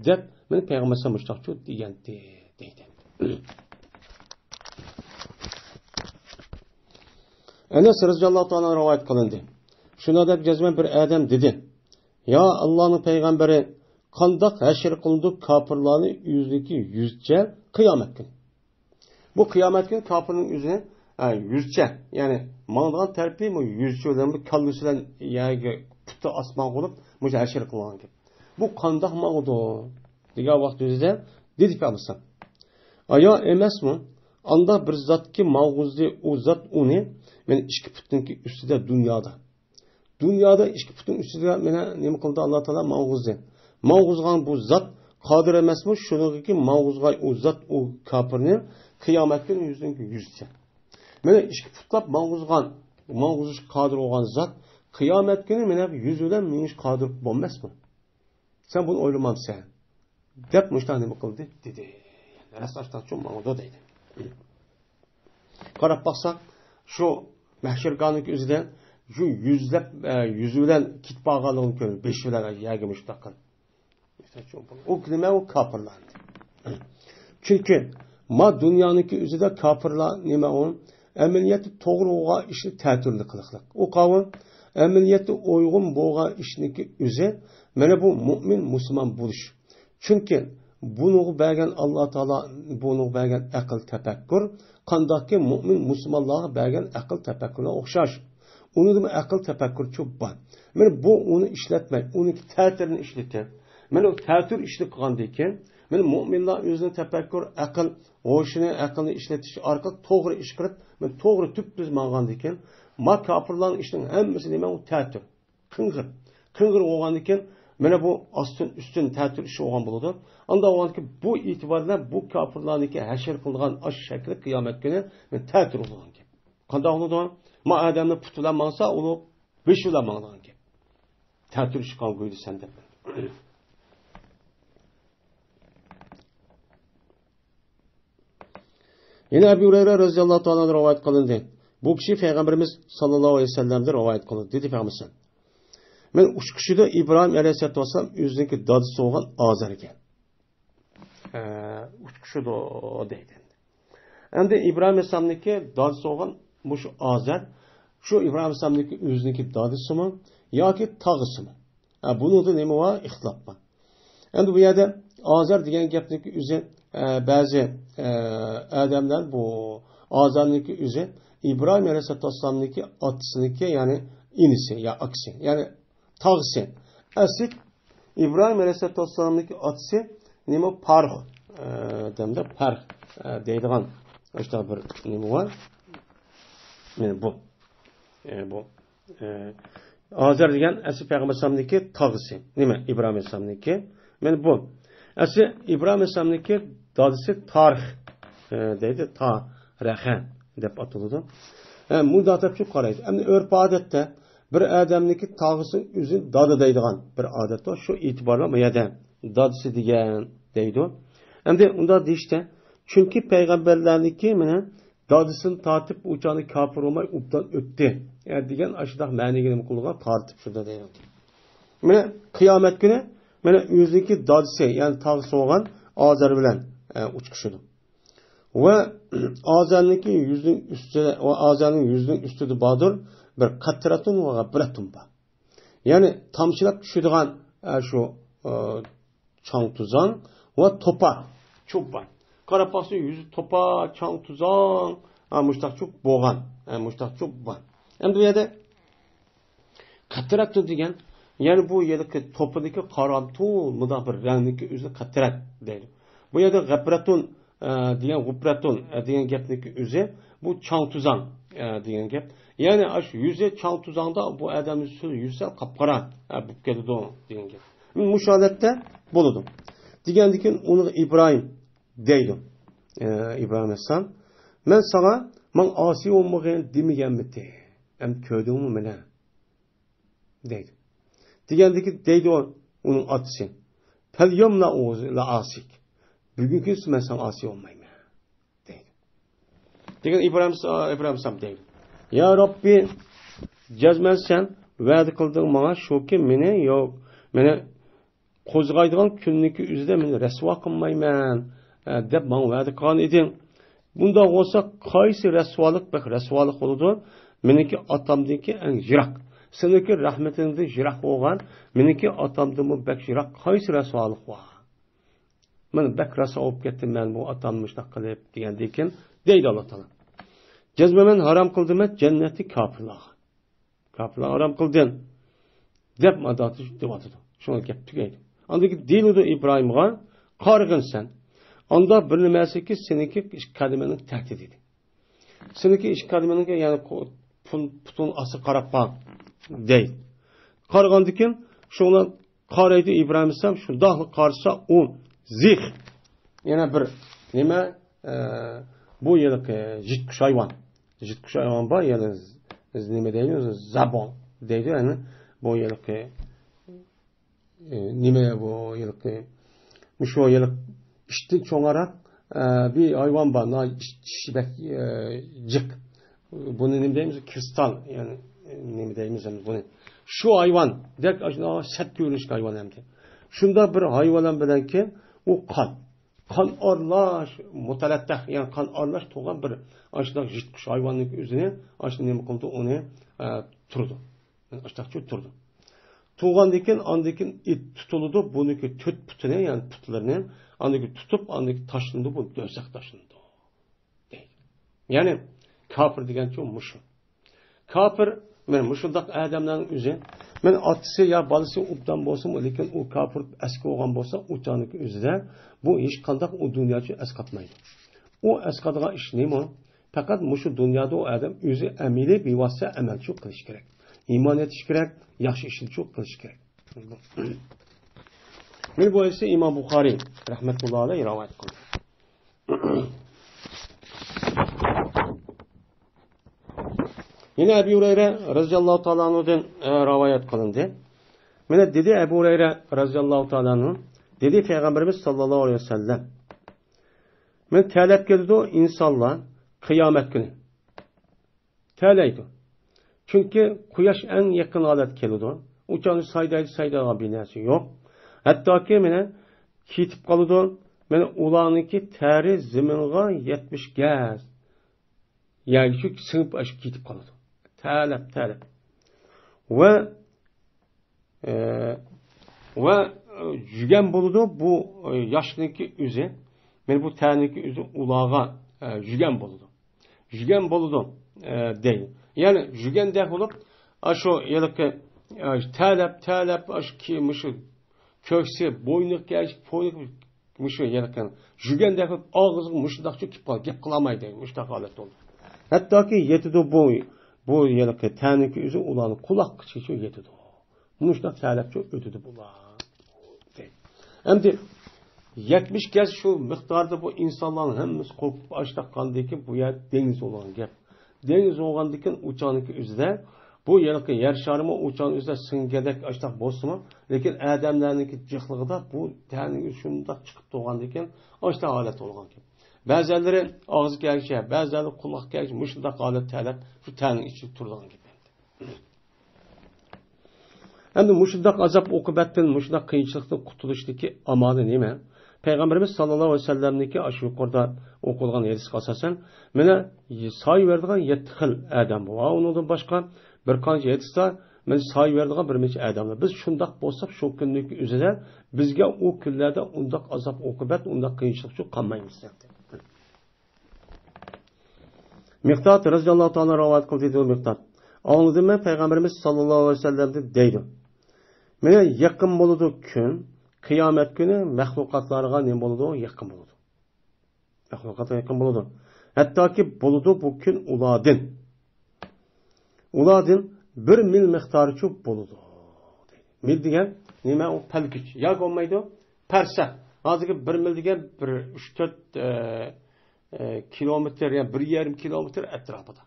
دەپ، مانا پەيغەمبەر ئەلەيھىسسالام مۇشۇنداقچۇ دېگەنتى، دەيدۇ. ئەنەس رەزىياللاھۇ تائالا رىۋايەت قىلىندى. شۇنداق دەپ جەزمەن بىر ئادەم دېدى، يا ئاللانىڭ پەيغەمبىرى، قانداق ھەشر قىلىنىدۇ كاپىرلارنى ئۆزىنىڭكى يۈزىچە قىيامەت كۈنى؟ بۇ قىيامەت كۈنى كاپىرنىڭ ئۆزىنى، ئە، يۈزىچە، يەنى ماڭىدىغان تەرىپى بۇ يۈزىچە بىلەن، بۇ كاللىسى بىلەن يەرگە، پۇتى ئاسمانغا بولۇپ، مۇشۇ ھەشر قىلغان گەپ. بۇ قانداق ماڭىدۇ دېگەن ۋاقىت ئۆزىدە دېدى پەيغەمبەر ئەلەيھىسسالام، ئايا ئەمەسمۇ؟ ئانداق بىر زاتكى ماڭغۇزدى ئۇ زات ئۇنى، مەن ئىككى پۇتنىڭكى ئۈستىدە دۇنيادا. دۇنيادا ئىككى پۇتنىڭ ئۈستىدە مېنى نېمە قىلدى ئاللا تائالا؟ ماڭغۇزدى. ماڭغۇزغان بۇ زات قادىر ئەمەسمۇ؟ شۇنىڭغىكى ماڭغۇزغاي ئۇ زات ئۇ كاپىرنى قىيامەت كۈنى يۈزىنىڭكى يۈزىچە. مانا ئىككى پۇتلاپ ماڭغۇزغان، ماڭغۇزۇشقا قادىر بولغان زات قىيامەت كۈنى مانا يۈز بىلەن مېڭىشقا قادىر بولماسمۇ؟ سەن بۇنى ئويلىمامسەن؟ دەپ مۇشۇنداق نېمە قىلدى؟ دېدى. راست ئاشتاقچۇ ماڭىدۇ دەيدۇ. قاراپ باقساق، شۇ مەھشەرگاھنىڭ ئۆزىدە شۇ يۈزلەپ، ئە، يۈزى بىلەن كېتىپ بارغانلىقىنى كۆرىمىز. بېشى بىلەن يەرگە مۇشۇنداق قىلىپ. ئۇ نېمە؟ ئۇ كاپىرلار. چۈنكى ما دۇنيانىڭكى ئۆزىدە كاپىرلار نېمە ئۇ؟ ئەمەلىيەتتە توغرا بولغان ئىشنى تەتۈرلۈك قىلىقلىق. ئۇ قاۋۇ ئەمەلىيەتتە ئويغۇن بولغان ئىشنىڭكى ئۆزى مانا بۇ مۇئمىن مۇسۇلمان بولۇش. چۈنكى بۇنىڭغا بەرگەن ئاللا تائالا، بۇنىڭغا بەرگەن ئەقىل تەپەككۇر، قانداقكى مۇئمىن مۇسۇلمانلارغا بەرگەن ئەقىل تەپەككۇرغا ئوخشاش. ئۇنىڭدىمۇ ئەقىل تەپەككۇرچۇ بار. مانا بۇ ئۇنى ئىشلەتمەي، ئۇنىڭكى تەتۈرىنى ئىشلىتىپ، مانا ئۇ تەتۈر ئىشنى قىلغاندىن كېيىن، مانا مۇئمىنلار ئۆزىنىڭ تەپەككۇر، ئەقىل، ھوشىنى، ئەقىلنى ئىشلىتىش ئارقىلىق توغرا ئىش قىلىپ، مانا توغرا تۈپتۈز ماڭغاندىن كېيىن، ما كاپىرلارنىڭ ئىشىنىڭ ھەممىسى نېمە؟ ئۇ تەتۈر. قىڭغىر. قىڭغىر بولغاندىن كېيىن، مانا بۇ ئاستىن ئۈستۈن تەتۈر ئىش بولغان بولىدۇ. ئانداق بولغاندىن كېيىن، بۇ ئېتىبار بىلەن بۇ كاپىرلارنىڭكى ھەشر قىلىدىغان ئاشۇ شەكلى قىيامەت كۈنى مانا تەتۈر بولىدىغان گەپ. قانداق بولىدۇ؟ ما ئادەمنى پۇتى بىلەن ماڭسا، ئۇنى بېشى بىلەن ماڭىدىغان گەپ. تەتۈر ئىش قىلغان گۇيدى سەن دەپ. يەنە ئەبۇ ھۇرەيرە رەزىياللاھۇ تائالا ئەنھۇ رىۋايەت قىلىندى. بۇ كىشى پەيغەمبىرىمىز ساللاللاھۇ ئەلەيھى ۋەسەللەمدىن رىۋايەت قىلىندى. دېدى پەيغەمبىرىمىز، مەن ئۇچقۇچىدا ئىبراھىم ئەلەيھىسسالاتۇ ۋەسسالام ئۆزىنىڭكى دادىسى بولغان ئازەرگە، ئە، ئۇچقۇچىدا دەيدۇ. ئەمدى ئىبراھىم ئەلەيھىسسالامنىڭكى دادىسى بولغان مۇشۇ ئازەر، شۇ ئىبراھىم ئەلەيھىسسالامنىڭكى ئۆزىنىڭكى دادىسىمۇ ياكى تاغىسىمۇ؟ ھە، بۇنىڭدا نېمە بار؟ ئىختىلاپ بار. ئەمدى بۇ يەردە ئازەر دېگەن گەپنىڭكى ئۆزى، ئە، بەزى، ئە، ئادەملەر بۇ ئازەرنىڭكى ئۆزى ئىبراھىم ئەلەيھىسسالاتۇ ۋەسسالامنىڭكى ئاتىسىنىڭكى، يەنى ئىنىسى يا ئاكىسى، يەنى تاغىسى. ئەسلى ئىبراھىم ئەلەيھىسسالاتۇ ۋەسسالامنىڭكى ئاتىسى نېمە؟ پارخ، ئە، دەمدە پەرخ، ئە، دەيدىغان شۇنداق بىر نېمە بار. مانا بۇ. ئە، بۇ. ئە، ئازەر دېگەن ئەسلى پەيغەمبەر ئەلەيھىسسالامنىڭكى تاغىسى. نېمە؟ ئىبراھىم ئەلەيھىسسالامنىڭكى. مانا بۇ. ئەسلى ئىبراھىم ئەلەيھىسسالامنىڭكى دادىسى تارىخ، ئە، دەيدۇ، تارەخە دەپ ئاتىلىدۇ. ئە، مۇنداق دەپ شۇ قارايدۇ. ئەمدى ئۆرپ ئادەتتە بىر ئادەمنىڭكى تاغىسى ئۆزىنى دادا دەيدىغان بىر ئادەت بار. شۇ ئېتىبارلا بۇ يەردە دادىسى دېگەن دەيدۇ. ئەمدى ئۇنداق دېيىشتە، چۈنكى پەيغەمبەرلەرنىڭكى مانا دادىسىنى تارتىپ ئۇ چاغدا كاپىر بولماي ئوبدان ئۆتتى، ئە، دېگەن ئاشۇنداق مەنىگە نېمە قىلغان؟ تارتىپ شۇنداق دەيدۇ. مانا قىيامەت كۈنى مانا ئۆزىنىڭكى دادىسى، يەنى تاغىسى بولغان ئازەر بىلەن، ئە، ئۇچرىشىدۇ. ۋە ئازەرنىڭكى يۈزىنىڭ ئۈستىدە، ۋە ئازەرنىڭ يۈزىنىڭ ئۈستىدە باردۇر بىر قەترەتۇن ۋە غەبرەتۇن بار. يەنى تامچىلاپ چۈشىدىغان، ئە، شۇ، ئە، چاڭ توزان ۋە توپا چوغ بار. قاراپ باقسا يۈزى توپا، چاڭ توزان، ئە، مۇشتاق چوغ بولغان، ئە، مۇشتاق چوغ بار. ئەمدى بۇ يەردە قەترەتۇن دېگەن، يەنى بۇ يەردىكى توپىدىكى قارامتۇل، مۇنداق بىر رەڭنىكى ئۆزىنى قەترەت دەيدۇ. بۇ يەردە غەپرەتۇن، ئە، دېگەن، غۇپرەتۇن، ئە، دېگەن گەپنىڭكى ئۆزى بۇ چاڭ توزان، ئە، دېگەن گەپ. يەنى ئاشۇ يۈزى چاڭ توزاندا بۇ ئادەمنىڭ يۈزى سەل قاپقارا، ئە، بولۇپ كېتىدۇ دېگەن گەپ. مۇشۇ ھالەتتە بولىدۇ. دېگەندىن كېيىن ئۇنىڭغا ئىبراھىم دەيدۇ. ئە، ئىبراھىم ئەلەيھىسسالام، مەن ساڭا ماڭا ئاسىي بولمىغىن دېمىگەنمىتى؟ ئەمدى كۆردۈڭمۇ مانا؟ دەيدۇ. دېگەندىكى دەيدۇ ئۇنىڭ ئاتىسى، پەليوم لا ئۇ-، لا ئاسىك. بۈگۈنكى كۈنى مەن ساڭا ئاسىي بولمايمەن، دەيدۇ. دېگەن ئىبراھىم، ئىبراھىم ئەلەيھىسسالام دەيدۇ، يا رەببى، جەزمەن سەن ۋەدە قىلدىڭ ماڭا شۇكى، مېنى يوق، مېنى قوزغايدىغان كۈننىڭكى ئۆزىدە مېنى رەسۋا قىلمايمەن، ئە، دەپ ماڭا ۋەدە قىلغان ئىدىڭ. بۇنداق بولسا، قايسى رەسۋالىق بەك رەسۋالىق بولىدۇ؟ مېنىڭكى ئاتامدىنكى ئەڭ يىراق. سېنىڭكى رەھمىتىڭدىن يىراق بولغان، مېنىڭكى ئاتامدىنمۇ بەك يىراق قايسى رەسۋالىق بار؟ مانا بەك رەسۋا بولۇپ كەتتىم مەن بۇ ئاتامنى مۇشۇنداق قىلىپ، دېگەندىن كېيىن دەيدۇ ئاللا تائالا، جەزمەن مەن ھارام قىلدىم جەننەتنى كاپىرلارغا. كاپىرلار ھارام قىلدىن دەپ ماداتى دەۋاتىدۇ. شۇڭا گەپ تۈگەيدۇ. ئاندىن كېيىن دېيىلىدۇ ئىبراھىمغا، قارىغىن سەن. ئاندا بىر نېمەسىكى سېنىڭكى ئىككى قەدىمىڭنىڭ تەھدىتى. سېنىڭكى ئىككى قەدىمىڭنىڭ، يەنى قو-، پۇن-، پۇتۇڭ ئاستىغا قاراپ قال، دەيدۇ. قارىغاندىن كېيىن شۇڭا قارايدۇ ئىبراھىم ئەلەيھىسسالام، شۇنداقلا قارىسا ئۇ زىخ. يەنە بىر نېمە، ئە، بۇ ھېلىقى يىرتقۇچ ھايۋان. يىرتقۇچ ھايۋان بار، يەنى ز-، نېمە دەيدۇ، زابون دەيدۇ، يەنى بۇ ھېلىقى، ئە، نېمە بۇ ھېلىقى، مۇشۇ ھېلىقى ئىتتىن چوڭراق، ئە، بىر ھايۋان بار، ناھايىتى ئىچ-، ئىچى بەك، ئە، جىق. بۇنى نېمە دەيمىز؟ كرىستال، يەنى نېمە دەيمىز ئەمدى بۇنى؟ شۇ ھايۋان، دەك ئاشۇنداق سەت كۆرۈنۈشلۈك ھايۋان ئەمدى. شۇنداق بىر ھايۋان بىلەنكى ئۇ قان. قان ئارىلاش، مۇتەلەتتەھ، يەنى قان ئارىلاش تۇغان بىر ئاشۇنداق يىرتقۇچ ھايۋاننىڭ ئۆزىنى، ئاشۇ نېمە قىلىدۇ، ئۇنى، ئە، تۇرىدۇ. ئاشۇنداقچە تۇرىدۇ. تۇغاندىن كېيىن، ئاندىن كېيىن ئىت تۇتۇلىدۇ، بۇنىڭكى تۆت پۇتىنى، يەنى پۇتلىرىنى، ئاندىن كېيىن تۇتۇپ، ئاندىن كېيىن تاشلىنىدۇ، بۇ دوزاخقا تاشلىنىدۇ. دەيدۇ. يەنى كاپىر دېگەنچۇ مۇشۇ. كاپىر، مانا مۇشۇنداق ئادەملەرنىڭ ئۆزى، مانا ئاتىسى يا بالىسى ئوبدان بولسىمۇ، لېكىن ئۇ كاپىر ئەسكى بولغان بولسا، ئۇ چاغنىڭكى ئۆزىدە بۇ ھېچقانداق ئۇ دۇنيا ئۈچۈن ئەسقاتمايدۇ. ئۇ ئەسقاتىدىغان ئىش نېمە؟ پەقەت مۇشۇ دۇنيادا ئۇ ئادەم ئۆزى ئەمەلىي بىۋاسىتە ئەمەلچىلىك قىلىشى كېرەك. ئىمان ئېيتىشى كېرەك، ياخشى ئىشلىرىنى قىلىشى كېرەك. مانا بۇ ھەدىسنى ئىمام بۇخارىي رەھمەتۇللا ئەلەيھ رىۋايەت قىلدى. يەنە ئەبۇ ھۇرەيرە رەزىياللاھۇ تائالا ئەنھۇدىن، ئە، رىۋايەت قىلىندى. مانا دېدى ئەبۇ ھۇرەيرە رەزىياللاھۇ تائالا ئەنھۇ، دېدى پەيغەمبىرىمىز ساللاللاھۇ ئەلەيھى ۋەسەللەم، مانا تەلەپ كېلىدۇ ئىنسانلار قىيامەت كۈنى. تەلەيدۇ. چۈنكى قۇياش ئەڭ يېقىن ھالەتكە كېلىدۇ. ئۇ چاغدا سايدايدۇ، سايدايدىغان بىر نەرسە يوق. ھەتتاكى مانا كېتىپ قالىدۇ. مانا ئۇلارنىڭكى تەرى زېمىنغا يەتمىش گەز يەرگە چۆكۈپ سىڭىپ ئاشۇ كېتىپ قالىدۇ. تەلەپ، تەلەپ. ۋە ئە، ۋە يۈگەن بولىدۇ، بۇ، ئە، ياشنىڭكى ئۆزى. مانا بۇ تەنىڭكى ئۆزى ئۇلارغا، ئە، يۈگەن بولىدۇ. يۈگەن بولىدۇ، ئە، دەيدۇ. يەنى يۈگەندەك بولۇپ، ئاشۇ ھېلىقى، ئە، تەلەپ، تەلەپ، ئاشۇ كى-، مۇشۇ كۆكسى، بوينىغا كەلگەن، پوينىغا مۇشۇ ھېلىقى يۈگەندەك بولۇپ، ئاغزىغا مۇشۇنداقچە كېلىپ قالىدۇ، گەپ قىلالمايدۇ، مۇشۇنداق ھالەت بولىدۇ. ھەتتاكى يېتىدۇ بۇ، بۇ ھېلىقى تەنىڭكى ئۆزى ئۇلارنىڭ قۇلاققىچىچە يېتىدۇ. مۇشۇنداق تەلەپچە ئۆتىدۇ بۇلار. ئەمدى يەتمىش گەز شۇ مىقداردا بۇ ئىنسانلارنىڭ ھەممىسى قورقۇپ ئاچتاق قالدىكىن، بۇ يەر دېڭىز بولغان گەپ. دېڭىز بولغاندىكىن ئۇ چاغنىڭكى ئۆزىدە بۇ يەرقى يەر شارىمۇ ئۇ چاغنىڭ ئۆزىدە سىڭگەندەك ئاشتاق بولسىمۇ، لېكىن ئادەملەرنىڭكى جىقلىقىدا بۇ تەنىڭ شۇنداق چىقىپ تۇرغاندىكىن ئاشتاق ھالەت بولغان گەپ. بەزەنلىرى ئاغزى كەلگىچە، بەزەنلىرى قۇلاق كەلگىچە مۇشۇنداق ھالەت تەلەپ شۇ تەنىڭ ئىچىدە تۇرىدىغان گەپ. ئەمدى مۇشۇنداق ئازاب ئوقۇبەتتىن، مۇشۇنداق قىيىنچىلىقتىن قۇتۇلۇشتىكى ئامالى نېمە؟ پەيغەمبىرىمىز ساللاللاھۇ ئەلەيھى ۋەسەللەمنىڭكى ئاشۇ يۇقىرىدا ئوقۇلغان ھەدىسكە ئاساسەن، مانا سايە بېرىدىغان يەتتە خىل ئادەم بار. ۋە ئۇنىڭدىن باشقا بىر قانچە ھەدىسلەر، مانا سايە بېرىدىغان بىر نەچچە ئادەملەر. بىز شۇنداق بولساق، شۇ كۈننىڭكى ئۆزىدە بىزگە ئۇ كۈنلەردە ئۇنداق ئازاب ئوقۇبەت، ئۇنداق قىيىنچىلىق ئۈچۈن قالمايمىز، دەپتۇ. مىقداد رەزىياللاھۇ تائالا رىۋايەت قىلدى، دېدى مىقداد. ئاڭلىدىم مەن پەيغەمبىرىمىز ساللاللاھۇ ئەلەيھى ۋەسەللەمدىن، دەيدۇ. مانا يېقىن بولىدۇ كۈن، قىيامەت كۈنى مەخلۇقاتلارغا نېمە بولىدۇ؟ يېقىن بولىدۇ. مەخلۇقاتلارغا يېقىن بولىدۇ. ھەتتاكى بولىدۇ بۇ كۈن ئۇلاردىن. ئۇلاردىن بىر مىل مىقدارىچە بولىدۇ. مىل دېگەن نېمە؟ ئۇ پەلكۈچ. ياكى بولمايدۇ، پەرسەھ. ھازىرقى بىر مىل دېگەن بىر ئۈچ تۆت، ئە، ئە، كىلومېتىر، يەنى بىر يېرىم كىلومېتىر ئەتراپىدا.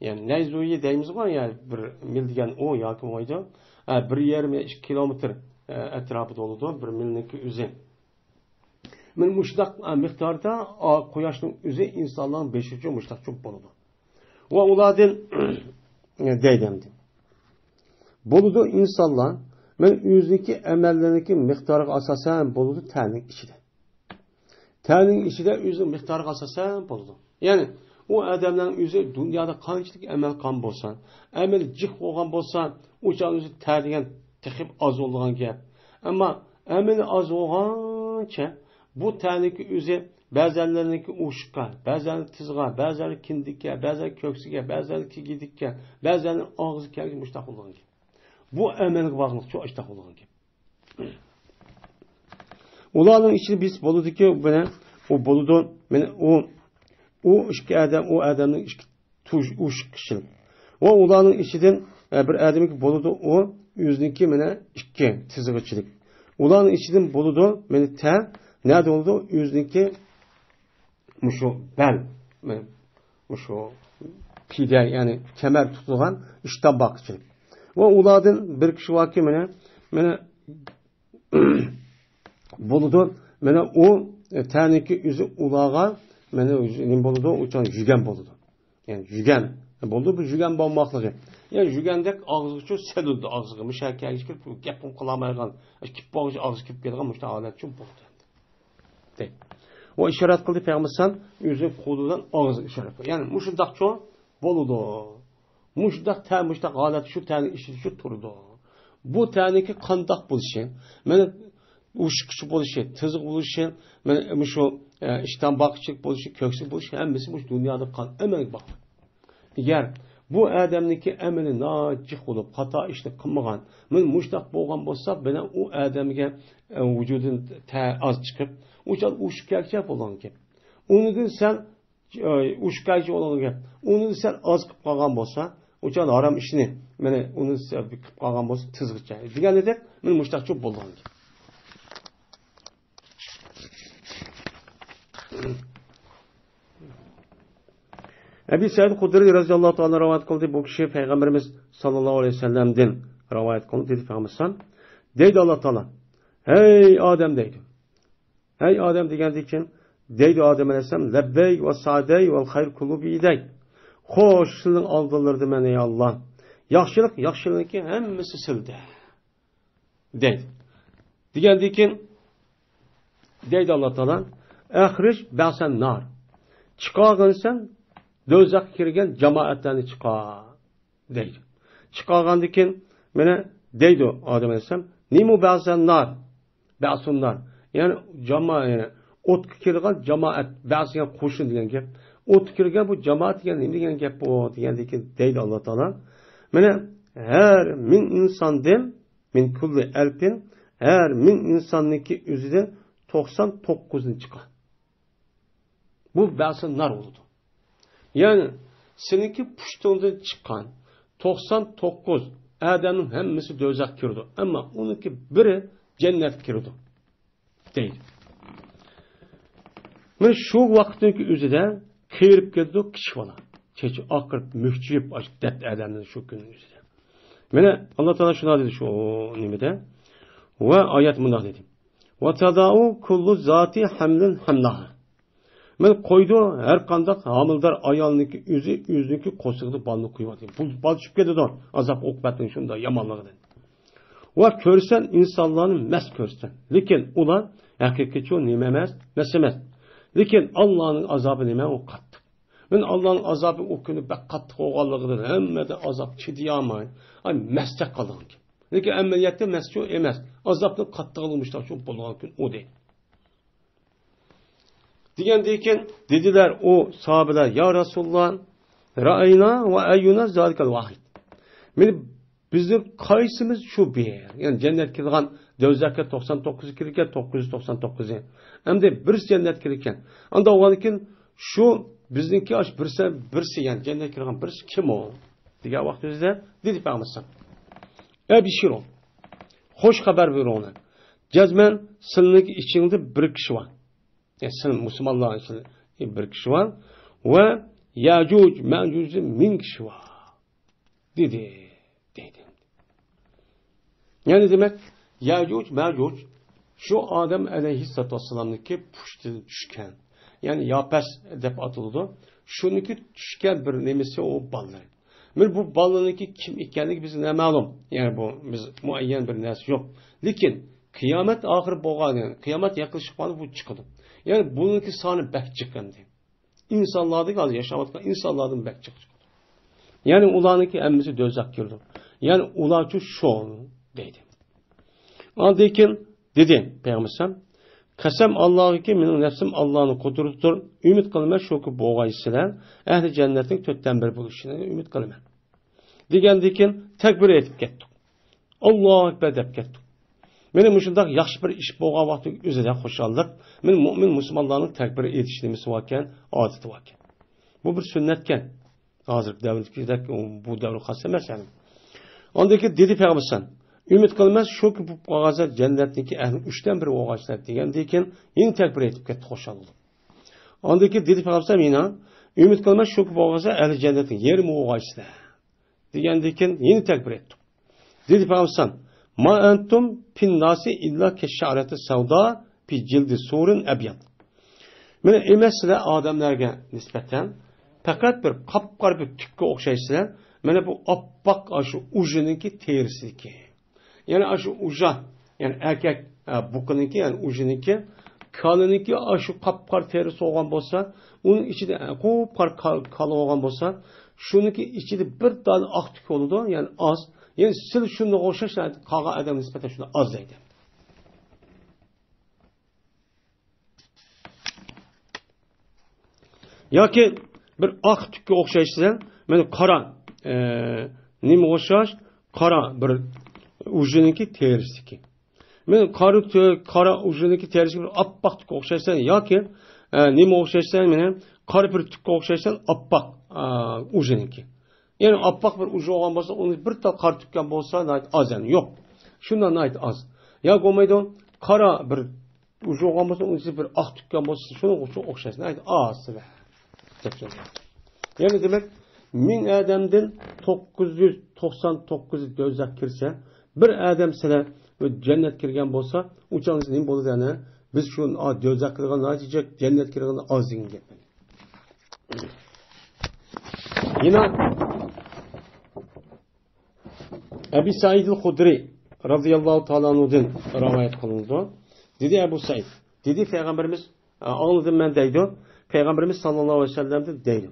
يەنى نەيزۇيى دەيمىزغۇ، يەنى بىر مىل دېگەن ئۇ ياكى بولمايدۇ. ئە، بىر يېرىم يا ئىككى كىلومېتىر، ئە، ئەتراپىدا بولىدۇ، بىر مىلنىڭكى ئۆزى. مانا مۇشۇنداق، ئە، مىقداردا، ئا، قۇياشنىڭ ئۆزى ئىنسانلارنىڭ بېشىچە مۇشۇنداق چوڭ بولىدۇ. ۋە ئۇلاردىن دەيدۇ ئەمدى. بولىدۇ ئىنسانلار، مانا ئۆزىنىڭكى ئەمەللىرىنىڭكى مىقدارىغا ئاساسەن بولىدۇ تەننىڭ ئىچىدە. تەننىڭ ئىچىدە ئۆزىنىڭ مىقدارىغا ئاساسەن بولىدۇ. يەنى ئۇ ئادەمنىڭ ئۆزى دۇنيادا قانچىلىك ئەمەل قىلغان بولسا، ئەمەلى جىق بولغان بولسا، ئۇ چاغ ئۆزى تە دېگەن تېخى ئاز بولىدىغان گەپ. ئەمما ئەمەلى ئاز بولغانچە بۇ تەنىكى ئۆزى بەزەنلەرنىڭكى ئۇششۇققا، بەزەنلەر تىزغا، بەزەنلەر كىندىككە، بەزەنلەر كۆكسىگە، بەزەنلەر كىگىدىككە، بەزەنلەر ئاغزىغا كەلگەن مۇشتاق بولغان گەپ. بۇ ئەمەلگە باغلىق شۇ ئاشتاق بولغان گەپ. ئۇلارنىڭ ئىچىدە بىرسى بولىدۇكى، مانا ئۇ بولىدۇ، مانا ئۇ، ئۇ ئىككى ئادەم، ئۇ ئادەمنىڭ ئىككى تۇش ئۇششۇق كىشىلىك. ۋە ئۇلارنىڭ ئىچىدىن، ئە، بىر ئادەمگە بولىدۇ، ئۇ ئۆزىنىڭكى مانا ئىككى تىزىغىچىلىك. ئۇلارنىڭ ئىچىدىن بولىدۇ، مانا تە، نەدە بولىدۇ؟ ئۆزىنىڭكى مۇشۇ بەل، مانا مۇشۇ پىدە، يەنى كەمەر تۇتۇلغان ئىشتان باققۇچىلىك. ۋە ئۇلاردىن بىر كىشى باركى، مانا، مانا بولىدۇ. مانا ئۇ، ئە، تەنىكى ئۆزى ئۇلارغا، مانا ئۆزى نېمە بولىدۇ؟ ئۇچان يۈگەن بولىدۇ. يەنى يۈگەن بولىدۇ، بۇ يۈگەن بولماقلىقى. يەنى يۈگەندەك ئاغزىغىچۇ سېلىنىدۇ، ئاغزىغا مۇشۇ كەلگۈچە كىرىپ، گەپمۇ قىلالمايدىغان، كېلىپ بولغۇچە ئاغزىغا كىرىپ كېلىدىغان مۇشۇنداق ھالەتچۇ بولىدۇ. دەيدۇ. ئۇ ئىشارەت قىلدى پەيغەمبەر ئەلەيھىسسالام ئۆزىنىڭ قولى بىلەن ئاغزىغا ئىشارەت قىلدى. يەنى مۇشۇنداقچۇ بولىدۇ. مۇشۇنداق تە، مۇشۇنداق ھالەت شۇ تەننىڭ ئىچىدىچۇ تۇرىدۇ. بۇ تەننىڭكى قانداق بولۇشى، مانا ئۇششۇقچە بولۇشى، تىزىق بولۇشى، مانا مۇشۇ، ئە، ئىشتان باققۇچىلىق بولۇشى، كۆكسى بولۇشى، ھەممىسى مۇشۇ دۇنيادا قان ئەمەلگە باغلىق. ئەگەر بۇ ئادەمنىڭكى ئەمىلى ناجىق بولۇپ، خاتا ئىشنى قىلمىغان، مانا مۇشۇنداق بولغان بولسا، مانا ئۇ ئادەمگە، ئە، ۋۇجۇدىدىن تە ئاز چىقىپ، ئۇ چاغ ئۇششۇق كەلگۈچە بولغان گەپ. ئۇنىڭدىن سەل ئۇششۇق كەلگۈچە بولغان گەپ. ئۇنى سەل ئاز قىلىپ قالغان بولسا، ئۇ چاغدا ھارام ئىشنى، مانا ئۇنى سەل قىلىپ قالغان بولسا، تىزغىچە دېگەندەك، مانا مۇشۇنداقچۇ بولغان گەپ. ئەبى سەئىد خۇدرىي رەزىياللاھۇ تائالا رىۋايەت قىلدى، بۇ كىشى پەيغەمبىرىمىز ساللاللاھۇ ئەلەيھى ۋەسەللەمدىن رىۋايەت قىلدى، دېدى پەيغەمبەر، دەيدۇ ئاللا تائالا، ھەي ئادەم دەيدۇ. ھەي ئادەم دېگەندىن كېيىن دەيدۇ ئادەم ئەلەيھىسسالام، لەببەيك ۋە سەئدەيك ۋەل خەير كۇللۇ بىيەدەيك. خوش، سېنىڭ ئالدىلىرىدىمەن ئەي ئاللا. ياخشىلىق، ياخشىلىقنىڭكى ھەممىسى سىلدە. دەيدۇ. دېگەندىن كېيىن دەيدۇ ئاللا تائالا، ئەخرىج بەئسەن نار. چىقارغىنسەن دوزاخقا كىرگەن جامائەتلەرنى چىقار. دەيدۇ. چىقارغاندىن كېيىن مانا دەيدۇ ئادەم ئەلەيھىسسالام، نېمە بەئسەن نار؟ بەسۇننار. يەنى جاما-، يەنى ئوتقا كىرىدىغان جامائەت، بەس دېگەن قوشۇن دېگەن گەپ. ئوتقا كىرگەن بۇ جامائەت دېگەن نېمە دېگەن گەپ بۇ دېگەندىن كېيىن دەيدۇ ئاللا تائالا. مانا ھەر مىڭ ئىنساندىن، مىن كۇللى ئەلفىن، ھەر مىڭ ئىنساننىڭكى ئۆزىدىن توقسان توققۇزدىن چىققان. بۇ بەسۇننار بولىدۇ. يەنى سېنىڭكى پۇشتۇڭدىن چىققان توقسان توققۇز ئادەمنىڭ ھەممىسى دوزاخقا كىرىدۇ. ئەمما ئۇنىڭكى بىرى جەننەتكە كىرىدۇ. دەيدۇ. مانا شۇ ۋاقىتنىڭكى ئۆزىدە قېرىپ كېتىدۇ كىچىك بالا. چېچى ئاقىرىپ، مۈكچىيىپ، ئاشۇ دەرد ئادەمدىن شۇ كۈننىڭ ئۆزىدە. مانا ئاللا تائالا شۇنداق دېدى شۇ نېمىدە. ۋە ئايەت مۇنداق دېدى. ۋە تەزەئۇ كۇللۇ زاتى ھەملىن ھەملەھا. مانا قويىدۇ، ھەر قانداق ھامىلىدار ئايالنىڭكى ئۆزى ئۆزىنىڭكى قورسىقىدا بالىنى قويۇۋاتىدۇ. بۇ بالا چۈشۈپ كېتىدۇ. ئازاب ئوقۇبەتنىڭ شۇنداق يامانلىقىدىن. ۋە كۆرىسەن، ئىنسانلارنى مەست كۆرىسەن. لېكىن ئۇلار ھەقىقىيچۇ نېمە ئەمەس، مەست ئەمەس. لېكىن ئاللانىڭ ئازابى نېمە؟ ئۇ قاتتىق. مەن ئاللانىڭ ئازابى ئۇ كۈنى بەك قاتتىق بولغانلىقىدىن ھەممىدە ئازاب چىدىيالماي، ئاي، مەستەك قالغان گەپ. لېكىن ئەمەلىيەتتە مەستچۇ ئەمەس. ئازابنىڭ قاتتىقلىقى مۇشۇنداق چوڭ بولغان كۈن ئۇ دەيدۇ. دېگەندىن كېيىن دېدىلەر ئۇ ساھابىلەر، يا رەسۇلاللا، رەئەينا ۋە ئەييۇنا زالىكەل ۋاھىد. مانا بىزنىڭ قايسىمىز شۇ بىر، يەنى جەننەتكە كىرىدىغان، دوزاخقا توقسان توققۇزى كىرىدىكەن، توققۇز يۈز توقسان توققۇزى. ئەمدى بىرسى جەننەتكە كىرىدىكەن. ئاندا بولغاندىن كېيىن شۇ بىزنىڭكى ئاشۇ بىرسى، بىرسى، يەنى جەننەتكە كىرىدىغان بىرسى كىم ئۇ؟ دېگەن ۋاقتىمىزدا دېدى پەيغەمبەر ئەلەيھىسسالام، ئەبشىرۇ، خوش خەۋەر بېرىڭلار. جەزمەن سىلىنىڭكى ئىچىڭدە بىر كىشى بار. يەنى سىلى مۇسۇلمانلارنىڭ ئىچىدە بىر كىشى بار. ۋە يەجۇج مەجۇجدا مىڭ كىشى بار. دېدى، دېدى. يەنى دېمەك، يەجۇج مەجۇج شۇ ئادەم ئەلەيھىسسالاتۇ ۋەسسالامنىڭكى پۇشتىدىن چۈشكەن. يەنى ياپەس دەپ ئاتىلىدۇ. شۇنىڭكى چۈشكەن بىر نېمىسى ئۇ بالىلىرى. مانا بۇ بالىنىڭكى كىم ئىكەنلىكى بىزگە نامەلۇم. يەنى بۇ بىز مۇئەييەن بىر نەرسە يوق. لېكىن قىيامەت ئاخىرى بولغان، قىيامەت يېقىنلىشىپ قالغاندا بۇ چىقىدۇ. يەنى بۇنىڭكى سانى بەك جىق ئەمدى. ئىنسانلاردىن، ھازىر ياشاۋاتقان ئىنسانلاردىن بەك جىق چىقىدۇ. يەنى ئۇلارنىڭكى ھەممىسى دوزاخقا كىرىدۇ. يەنى ئۇلارچۇ شۇ دەيدۇ. ئاندىن كېيىن دېدى پەيغەمبەر ئەلەيھىسسالام، قەسەم ئاللاغىكى، مېنىڭ نەپسىم ئاللانىڭ قۇدرىتىدۇر. ئۈمىد قىلىمەن، شۇكى بولغايسىلەر ئەھلى جەننەتنىڭ تۆتتىن بىرى بولۇشىنى ئۈمىد قىلىمەن. دېگەندىن كېيىن تەكبىر ئېيتىپ كەتتۇق. ئاللاھۇ ئەكبەر دەپ كەتتۇق. مانا مۇشۇنداق ياخشى بىر ئىش بولغان ۋاقىتتا ئۆزىدە خۇشاللىق. مانا مۇئمىن مۇسۇلمانلارنىڭ تەكبىر ئېيتىش نېمىسى باركەن، ئادىتى باركەن. بۇ بىر سۈننەتكەن. ھازىرقى دەۋردىكىدەك بۇ دەۋرگە خاس ئەمەس يەنى. ئاندىن كېيىن دېدى پەيغەمبەر ئەلەيھىسسالام، ئۈمىد قىلىمەن، شۇكى بولۇپ قالغانسەن جەننەتنىڭكى ئەھلى ئۈچتىن بىرى بولغايسىلەر دېگەندىن كېيىن يەنە تەكبىر ئېيتىپ كەتتى خۇشال بولۇپ. ئاندىن كېيىن دېدى پەيغەمبەر ئەلەيھىسسالام يەنە، ئۈمىد قىلىمەن، شۇكى بولغانسەن ئەھلى جەننەتنىڭ يېرىمى بولغايسىلەر دېگەندىن كېيىن يەنە تەكبىر ئېيتتۇق. دېدى پەيغەمبەر ئەلەيھىسسالام، ما ئەنتۇم پىنناسى ئىللا كەششەئرەتى سەۋدا پى جىلدى سۇرىن ئەبياد. مانا ئەمەس سىلەر ئادەملەرگە نىسبەتەن پەقەت بىر قاپقارا بىر تۈككە ئوخشايسىلەر. مانا بۇ ئاپئاق ئاشۇ ئۇژىنىڭكى تېرىسىدىكى. يەنى ئاشۇ ئۇژا، يەنى ئەركەك، ئە، بۇقىنىڭكى، يەنى ئۇژىنىڭكى، كالىنىڭكى ئاشۇ قاپقارا تېرىسى بولغان بولسا، ئۇنىڭ ئىچىدە، ئە، قۇپقارا كال-، كالا بولغان بولسا، شۇنىڭكى ئىچىدە بىر دانە ئاق تۈك بولىدۇ، يەنى ئاز. يەنى سىل شۇنىڭغا ئوخشاش، قالغان ئادەمگە نىسبەتەن شۇنداق ئاز دەيدۇ. ياكى بىر ئاق تۈككە ئوخشايسىلەر. مانا قارا، ئە، نېمىگە ئوخشاش؟ قارا بىر ئۇژىنىڭكى تېرىسىدىكى. مانا قارا تۈ-، قارا ئۇژىنىڭكى تېرىسىگە بىر ئاپئاق تۈككە ئوخشايسەن ياكى، ئە، نېمىگە ئوخشايسەن؟ مانا قارا بىر تۈككە ئوخشايسەن، ئاپئاق، ئە، ئۇژىنىڭكى. يەنى ئاپئاق بىر ئۇژا بولغان بولسا، ئۇنى بىر تال قارا تۈككەن بولسا، ناھايىتى ئاز يەنى، يوق. شۇنداق ناھايىتى ئاز. يا بولمايدۇ، قارا بىر ئۇژا بولغان بولسا، ئۇنىڭ ئىچىدە بىر ئاق تۈككەن بولسا، شۇنىڭغا ئوخشاش ناھايىتى ئاز سىلەر دەپ يازغان. يەنى دېمەك، مىڭ ئادەمدىن توققۇز يۈز توقسان توققۇزى دوزاخقا كىرسە، بىر ئادەم سىلەر جەننەتكە كىرگەن بولسا، ئۇ چاغدا نېمە بولىدۇ يەنە؟ بىز شۇ، ئا، دوزاخقا كىرگەن ناھايىتى جىق، جەننەتكە كىرگەن ئاز دېگەن گەپ. يەنە ئەبى سەئىدىل خۇدرى رەزىياللاھۇ تائالا ئەنھۇدىن رىۋايەت قىلىنىدۇ. دېدى ئەبۇ سەئىد، دېدى پەيغەمبىرىمىز، ئاڭلىدىم مەن دەيدۇ، پەيغەمبىرىمىز ساللاللاھۇ ئەلەيھى ۋەسەللەمدىن دەيدۇ،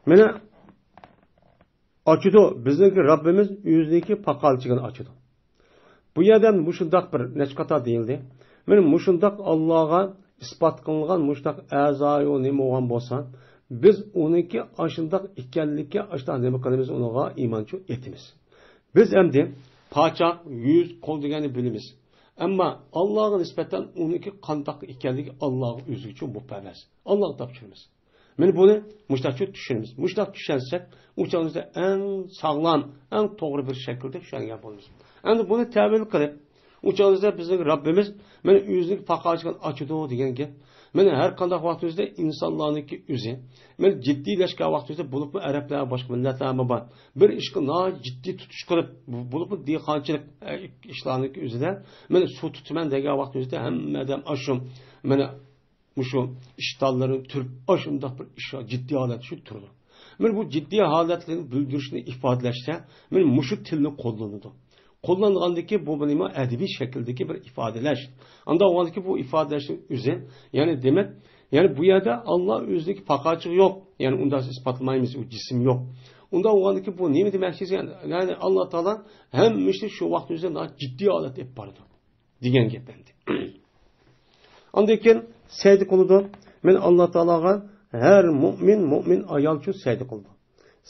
مانا ئاچىدۇ، بىزنىڭكى رەببىمىز ئۆزىنىڭكى پاقالچىكىنى ئاچىدۇ. بۇ يەردە مۇشۇنداق بىر نەچچە قاتار دېيىلدى. مانا مۇشۇنداق ئاللاغا ئىسپات قىلىنغان مۇشۇنداق ئەزايۇ نېمە بولغان بولسا، بىز ئۇنىڭكى ئاشۇنداق ئىكەنلىكى ئاشۇنداق نېمە قىلىمىز، ئۇنىڭغا ئىمان چۇ ئېتىمىز. بىز ئەمدى پاچاق، يۈز، قول دېگەننى بىلىمىز. ئەمما ئاللاغا نىسبەتەن ئۇنىڭكى قانداق ئىكەنلىكى ئاللاغا ئۆزىگىچۇ مۇپەرۋەز. ئاللاغا تاپشۇرىمىز. مانا بۇنى مۇشتاقچۇ چۈشىنىمىز. مۇشتاق چۈشەنسەك، ئۇ چاغىمىزدا ئەڭ ساغلام، ئەڭ توغرا بىر شەكىلدە چۈشەنگەن بولىمىز. ئەمدى بۇنى تەۋىل قىلىپ، ئۇ چاغىمىزدا بىزنىڭ رەببىمىز مانا ئۆزىنىڭ پاقاچىقىنى ئاچىدۇ دېگەن گەپ. مانا ھەر قانداق ۋاقتىمىزدا ئىنسانلارنىڭكى ئۆزى، مانا جىددىيلەشكەن ۋاقتىمىزدا، بولۇپمۇ ئەرەبلەر، باشقا مىللەتلەرمۇ بار، بىر ئىشقا ناھايىتى جىددىي تۇتۇش قىلىپ، بولۇپمۇ دېھقانچىلىق، ئە، ئىشلارنىڭكى ئۆزىدە مانا سۇ تۇتىمەن دېگەن ۋاقتىمىزدا ھەممە ئادەم ئاشۇ مانا مۇشۇ ئىشتانلىرىنى تۈرۈپ، ئاشۇنداق بىر ئىش، جىددىي ھالەتتە شۇ تۇرىدۇ. مانا بۇ جىددىي ھالەتلىرىنى بىلدۈرۈشنى ئىپادىلەشتە مانا مۇشۇ تىلنى قوللىنىدۇ. قوللانغاندىكى بۇ نېمە؟ ئەدەبىي شەكىلدىكى بىر ئىپادىلەش. ئانداق بولغاندىكى بۇ ئىپادىلەشنىڭ ئۆزى، يەنى دېمەك، يەنى بۇ يەردە ئاللا ئۆزىنىڭكى پاقاچىقى يوق. يەنى ئۇنداق ئىسپاتلىمايمىز، ئۇ جىسىم يوق. ئۇنداق بولغاندىكى بۇ نېمە دېمەكچى؟ يەنى، يەنى ئاللا تائالا ھەممە ئىشنى شۇ ۋاقىت ئۆزىدە جىددىي ھالەتتە ئېلىپ بارىدۇ. دېگەن گەپ ئەمدى. ئاندىن كېيىن سەجدە قىلىدۇ. مانا ئاللا تائالاغا ھەر مۇئمىن، مۇئمىن ئايال ئۈچۈن سەجدە قىلىدۇ.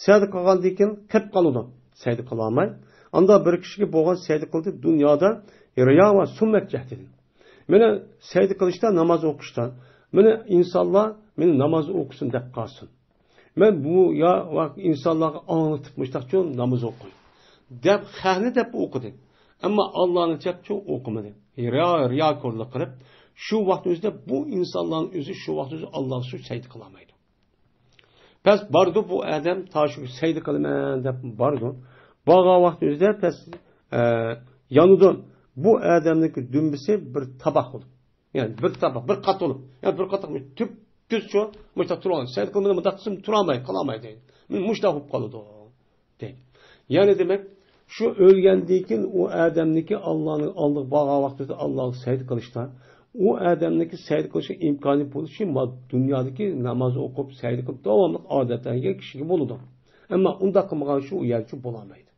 سەجدە قىلغاندىن كېيىن قېلىپ قالىدۇ. سەجدە قىلالماي. ئاندا بىر كىشىگە بولغان سەجدە قىلدى دۇنيادا رىيا ۋە سۈمئەت جەھەتتىن. مانا سەجدە قىلىشتا، ناماز ئوقۇشتا، مانا ئىنسانلار مانا ناماز ئوقۇسۇن دەپ قالسۇن. مەن بۇ يا ئىنسانلارغا ئاڭلىتىپ مۇشتاقچۇ ناماز ئوقۇي دەپ خەقنى دەپ ئوقۇدى. ئەمما ئاللانى دەپچۇ ئوقۇمىدى. رىيا، رىياكارلىق قىلىپ، شۇ ۋاقىتنىڭ ئۆزىدە بۇ ئىنسانلارنىڭ ئۆزى شۇ ۋاقىتنىڭ ئۆزى ئاللاغا شۇ سەجدە قىلالمايدۇ. پەس باردۇ بۇ ئادەم، تا شۇ سەجدە قىلىمەن دەپ باردۇ. بارغان ۋاقىتنىڭ ئۆزىدە پەس، ئە، يانىدۇ. بۇ ئادەمنىڭكى دۈمبىسى بىر تاپاق بولدى. يەنى بىر تاپاق، بىر قات بولۇپ، يەنى بىر قاتاق تۈپتۈز شۇ، مۇشتا تۇرغان. سەجدە قىلمىدى، مۇنداق قىلسىمۇ تۇرالماي، قىلالمايدۇ. مانا مۇشتا بولۇپ قالىدۇ، دەيدۇ. يەنى دېمەك، شۇ ئۆلگەندىن كېيىن ئۇ ئادەمنىڭكى ئاللانىڭ ئالدىغا بارغان ۋاقتىدا ئاللاغا سەجدە قىلىشتا، ئۇ ئادەمنىڭكى سەجدە قىلىشقا ئىمكانى بولۇشى ما-، دۇنيادىكى ناماز ئوقۇپ، سەجدە قىلىپ، داۋاملىق ئادەتلەنگەن كىشىگە بولىدۇ. ئەمما ئۇنداق قىلمىغان ئۈچۈن ئۇ يەرچە بولالمايدۇ.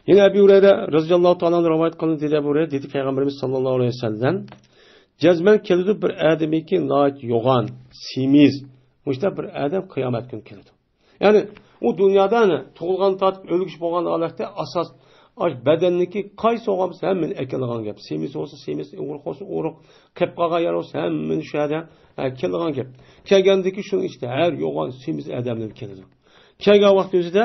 يەنە ئەبۇ ھۇرەيرە رەزىياللاھۇ تائالا ئەنھۇ رىۋايەت قىلىندى، دېدى ئەبۇ ھۇرەيرە، دېدى پەيغەمبىرىمىز ساللاللاھۇ ئەلەيھى ۋەسەللەم، جەزمەن كېلىدۇ بىر ئادەمكى ناھايىتى يوغان، سېمىز، مۇشۇنداق بىر ئادەم قىيامەت كۈنى كېلىدۇ. يەنى ئۇ دۇنيادا ئەنە تۇغۇلغان تارتىپ ئۆلگۈچە بولغان ھالەتتە ئاساس، ئاش بەدەننىكى قايسى بولغان بولسا ھەممىنى ئەكېلىدىغان گەپ. سېمىز بولسا سېمىز، ئورۇق بولسا ئورۇق، قېپ قالغان يەر بولسا ھەممىنى شۇ يەردە، ئە، كېلىدىغان گەپ. كەلگەندىكى شۇنىڭ ئىچىدە ھەر يوغان سېمىز ئادەملەر كېلىدۇ. كەلگەن ۋاقتى ئۆزىدە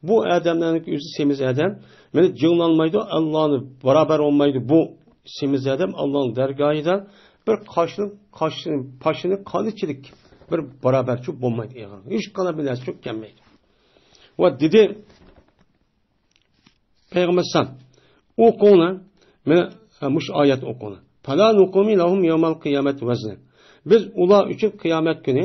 بۇ ئادەملەرنىڭ ئۆزى سېمىز ئادەم. مانا جىڭلانمايدۇ، ئاللانى بارابەر بولمايدۇ. بۇ سېمىز ئادەم ئاللانىڭ دەرگاھىدا بىر قاشنىڭ، قاشنىڭ، پاشىنىڭ قانىچىلىك بىر بارابەرچۇ بولمايدۇ ئېغىر. ھېچقانداق بىر نەرسە چۆككەنمەيدۇ. ۋە دېدى، پەيغەمبەر سان، ئوقۇڭلار، مانا، مۇشۇ ئايەتنى ئوقۇڭلار. فَلَا نُقِيمُ لَهُمْ يَوْمَ الْقِيَامَةِ وَزْنًا. بىز ئۇلار ئۈچۈن قىيامەت كۈنى،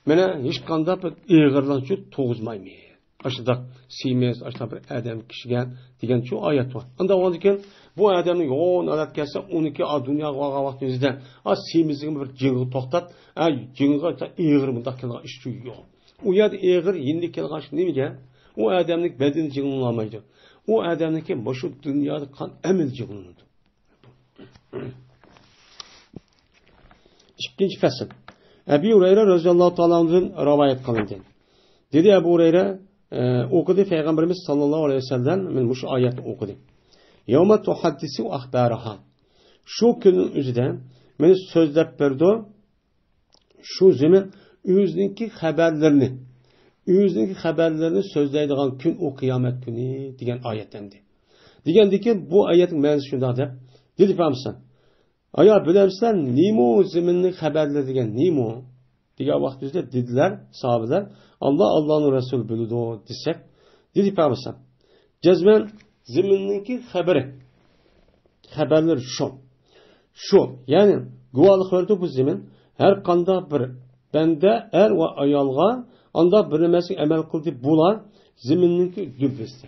مانا، ھېچقانداق بىر ئېغىرلىق تۇرغۇزمايمىز. ئاشۇنداق سېمىز، ئاشۇنداق بىر ئادەم كىشىگە دېگەن شۇ ئايەت بار. ئاندىن ئۇنىڭدىن كېيىن بۇ ئادەمنىڭ يوغان ھالەت كەلسە، ئۇنىڭكى ئا دۇنياغا بارغان ۋاقتىمىزدا، ئا سېمىزلىكىنى بىر جىڭغا توختات، ئا جىڭغا ئېغىر مۇنداق كېلىدىغان ئىش يوق. ئۇ يەردە ئېغىر يېنىك كېلىدىغان ئىش نېمىگە؟ ئۇ ئادەمنىڭ بەدىنى جىڭلىنالمايدۇ. ئۇ ئادەمنىڭكى مۇشۇ دۇنيادا قان ئەمەل جىڭلىنىدۇ. ئىككىنچى پەسىل. ئەبى ھۇرەيرە رەزىياللاھۇ تائالا ئەنھۇدىن رىۋايەت قىلىندى. دېدى ئەبۇ ھۇرەيرە، ئە، ئوقۇدى پەيغەمبىرىمىز ساللاللاھۇ ئەلەيھى ۋەسەللەم مانا مۇشۇ ئايەتنى ئوقۇدى. يَوْمَ تُحَدِّثُ أَخْبَارَهَا. شۇ كۈننىڭ ئۆزىدە مانا سۆزلەپ بېرىدۇ. شۇ زېمىن ئۆزىنىڭكى خەۋەرلىرىنى، ئۆزىنىڭكى خەۋەرلىرىنى سۆزلەيدىغان كۈن ئۇ قىيامەت كۈنى دېگەن ئايەت ئەمدى. دېگەندىن كېيىن بۇ ئايەتنىڭ مەنىسى شۇنداق دەپ، دېدى پەيغەمبەر، ئايا بىلەمسىلەر نېمە ئۇ زېمىننىڭ خەۋەرلىرى دېگەن نېمە ئۇ؟ دېگەن ۋاقتىمىزدا دېدىلەر ساھابىلەر، ئاللا، ئاللانىڭ رەسۇلى بىلىدۇ دېسەك، دېدى پەيغەمبەر، جەزمەن زېمىننىڭكى خەۋىرى، خەۋەرلىرى شۇ. شۇ، يەنى گۇۋاھلىق بەردى بۇ زېمىن. ھەر قانداق بىر بەندە، ئەر ۋە ئايالغا ئانداق بىر نەرسىگە ئەمەل قىلدى، بۇلار زېمىننىڭكى دۈمبىسى.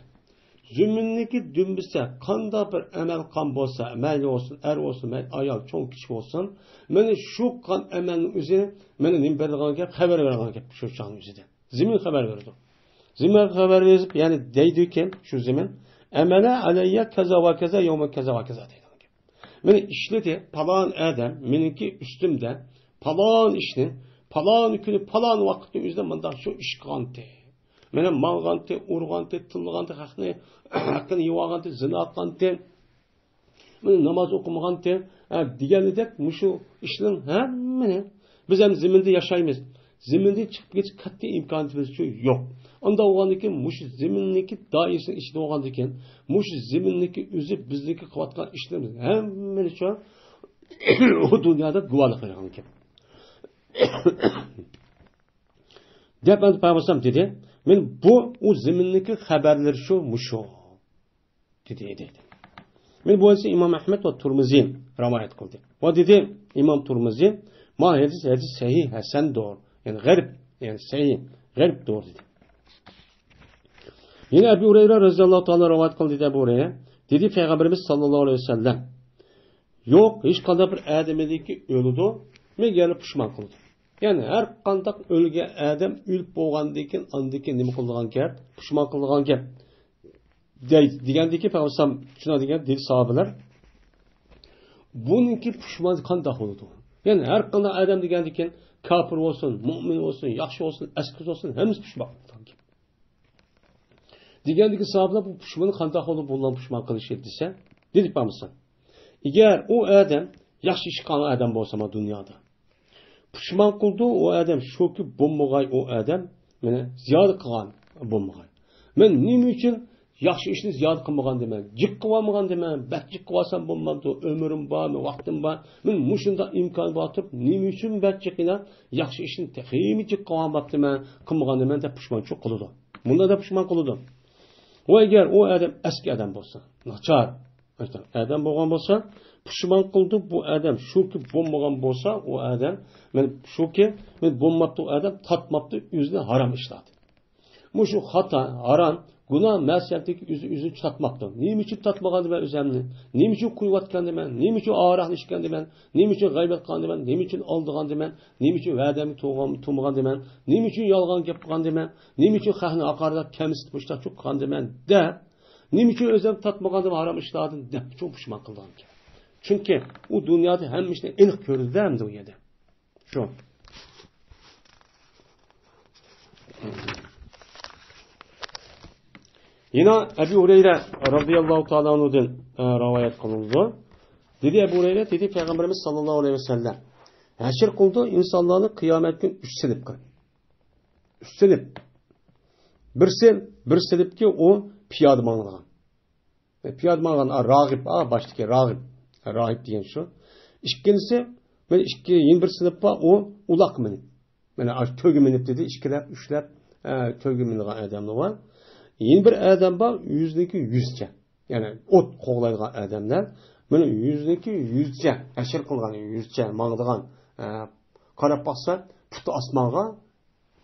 زېمىننىڭكى دۈمبىسى قانداق بىر ئەمەل قىلغان بولسا، مەيلى بولسۇن، ئەر بولسۇن، مەيلى ئايال، چوڭ كىچىك بولسۇن، مانا شۇ قىلغان ئەمەلنىڭ ئۆزى مانا نېمە بېرىدىغان گەپ، خەۋەر بېرىدىغان گەپ شۇ چاغنىڭ ئۆزىدە. زېمىن خەۋەر بېرىدۇ. زېمىن خەۋەر بېرىپ، يەنى دەيدۇكى شۇ زېمىن، ئەمەلە ئەلەييە كەزا ۋە كەزا يەۋمە كەزا ۋە كەزا دەيدىغان گەپ. مېنى ئىشلىدى، پالان ئادەم مېنىڭكى ئۈستۈمدە پالان ئىشنى، پالان كۈنى، پالان ۋاقىتتا ئۆزىدە مۇنداق شۇ ئىش قىلغانتى. مېنى ماڭغانتى، ئۇرغانتى، تىللىغانتى، خەقنى ھەققىنى يېۋالغانتى، زىنا قىلغانتى، مېنى ناماز ئوقۇمىغانتى، ھە، دېگەندەك مۇشۇ ئىشنىڭ ھەممىنى بىز ھەم زېمىندا ياشايمىز. زېمىندىن چىقىپ كېتىش قەتئىي ئىمكانىيىتىمىزچۇ يوق. ئۇنداق بولغاندىن كېيىن مۇشۇ زېمىننىڭكى دائىرىسىنىڭ ئىچىدە بولغاندىن كېيىن مۇشۇ زېمىننىڭكى ئۆزى بىزنىڭكى قىلىۋاتقان ئىشلىرىمىز ھەممىنىچۇ ئۇ دۇنيادا گۇۋاھلىق بېرىدىغان گەپ. دەپ ئەمدى پەيغەمبەر دېدى، مەن بۇ ئۇ زېمىننىڭكى خەۋەرلىرى شۇ مۇشۇ دېدى، دېدى. مەن بۇ ھەدىسنى ئىمام ئەھمەد ۋە تۇرمۇزى رىۋايەت قىلدى. ۋە دېدى ئىمام تۇرمۇزى، ما ھەدىس، ھەدىس سەھىھ ھەسەندۇر. يەنى غەرىب، يەنى سەھىھ، غەرىبدۇر دېدى. يەنە ئەبۇ ھۇرەيرە رەزىياللاھۇ تائالا رىۋايەت قىلدى، دېدى ئەبۇ ھۇرەيرە. دېدى پەيغەمبىرىمىز ساللاللاھۇ ئەلەيھى ۋەسەللەم، يوق، ھېچقانداق بىر ئادەمدىكى ئۆلىدۇ، مەگەر پۇشمان قىلىدۇ. يەنى ھەر قانداق ئۆلگەن ئادەم ئۆلۈپ بولغاندىن كېيىن ئاندىن كېيىن نېمە قىلىدىغان گەپ؟ پۇشمان قىلىدىغان گەپ. دەي-، دېگەندىكى پەيغەمبەر شۇنداق دېگەن دېدى ساھابىلەر. بۇنىڭكى پۇشمانى قانداق بولىدۇ؟ يەنى ھەر قانداق ئادەم دېگەندىكىن كاپىر بولسۇن، مۇئمىن بولسۇن، ياخشى بولسۇن، ئەسكى بولسۇن، ھەممىسى پۇشمان قىلىدىغان گەپ. دېگەندىكى ساھابىلەر بۇ پۇشمانى قانداق بولىدۇ بۇلارنى پۇشمان قىلىشى دېسە، دېدى پەيغەمبەر. ئەگەر ئۇ ئادەم ياخشى ئىش قىلغان ئادەم بولسا ما دۇنيادا، پۇشمان قىلىدۇ ئۇ ئادەم، شۇكى بولمىغاي ئۇ ئادەم، مېنى زىيادە قىلغان بولمىغاي. مەن نېمە ئۈچۈن ياخشى ئىشنى زىيادە قىلمىغاندىمەن، جىق قىلىۋالمىغاندىمەن، بەك جىق قىلىۋالسام بولمامدۇ، ئۆمرۈم بار، ۋاقتىم بار، مەن مۇشۇنداق ئىمكان بار تۇرۇپ، نېمە ئۈچۈن بەك جىق قىلىپ ياخشى ئىشنى تېخىمۇ جىق قىلغان بوپتىمەن، قىلمىغاندىمەن دەپ پۇشمانچىلىق قىلىدۇ. مۇنداق دەپ پۇشمان قىلىدۇ. ۋە ئەگەر ئۇ ئادەم ئەسكى ئادەم بولسا، ناچار ئادەم بولغان بولسا، پۇشمان قىلىدۇ بۇ ئادەم. شۇكى بولمىغان بولسا، ئۇ ئادەم، مەن شۇكى، مەن بولماپتۇ ئۇ ئادەم، تارتماپتۇ ئۆزىنى ھارام ئىشلاردىن. مۇشۇ خاتا، ھارام، گۇناھ، مەسىيەتتىكى ئۆزى ئۆزىنى تارتماپتۇ. نېمە ئۈچۈن تارتمىغاندىمەن ئۆزۈمنى؟ نېمە ئۈچۈن قۇيۇۋاتقاندىمەن؟ نېمە ئۈچۈن ئاراقنى ئىچكەندىمەن؟ نېمە ئۈچۈن غەيۋەت قىلغاندىمەن؟ نېمە ئۈچۈن ئالدىغاندىمەن؟ نېمە ئۈچۈن ۋەدەمنى تۇغ-، تۇمىغاندىمەن؟ نېمە ئۈچۈن يالغان گەپ قىلغاندىمەن؟ نېمە ئۈچۈن خەقنى ھاقارەتلەپ، كەمسىتىپ، مۇشۇنداق قىلغاندىمەن دەپ، نېمە ئۈچۈن ئۆزۈم تارتمىغاندىم ھارام ئىشلاردىن دەپ چوڭ پۇشمان قىلىدىغان گەپ. چۈنكى ئۇ دۇنيادا ھەممە ئىشنى ئېنىق كۆردى ئەمدى ئۇ يەردە. شۇ. يەنە ئەبۇ ھۇرەيرە رەزىياللاھۇ تائالا ئەنھۇدىن، ئە، رىۋايەت قىلىنىدۇ. دېدى ئەبۇ ھۇرەيرە، دېدى پەيغەمبىرىمىز ساللاللاھۇ ئەلەيھى ۋەسەللەم، ھەشر قىلىدۇ ئىنسانلارنى قىيامەت كۈنى ئۈچ سىنىپقا. ئۈچ سىنىپ. بىرسى، بىر سىنىپكى ئۇ پىيادە ماڭىدىغان. پىيادە ماڭغان، ئا، راغىب، ئا، باشتىكى راغىب. راھىب دېگەن شۇ. ئىككىنچىسى، مانا ئىككى، يەنە بىر سىنىپ بار، ئۇ ئۇلاققا مىنىپ. مانا ئاشۇ تۆگە مىنىپ دېدى، ئىككىلەپ، ئۈچلەپ، ئە، تۆگە مىنىدىغان ئادەملەر بار. يەنە بىر ئادەم بار، يۈزىنىڭكى يۈزىچە. يەنى ئوت قوغلايدىغان ئادەملەر. مانا يۈزىنىڭكى يۈزىچە، ھەشر قىلغان يۈزىچە ماڭىدىغان، ئە، قاراپ باقسا، پۇتى ئاسمانغا،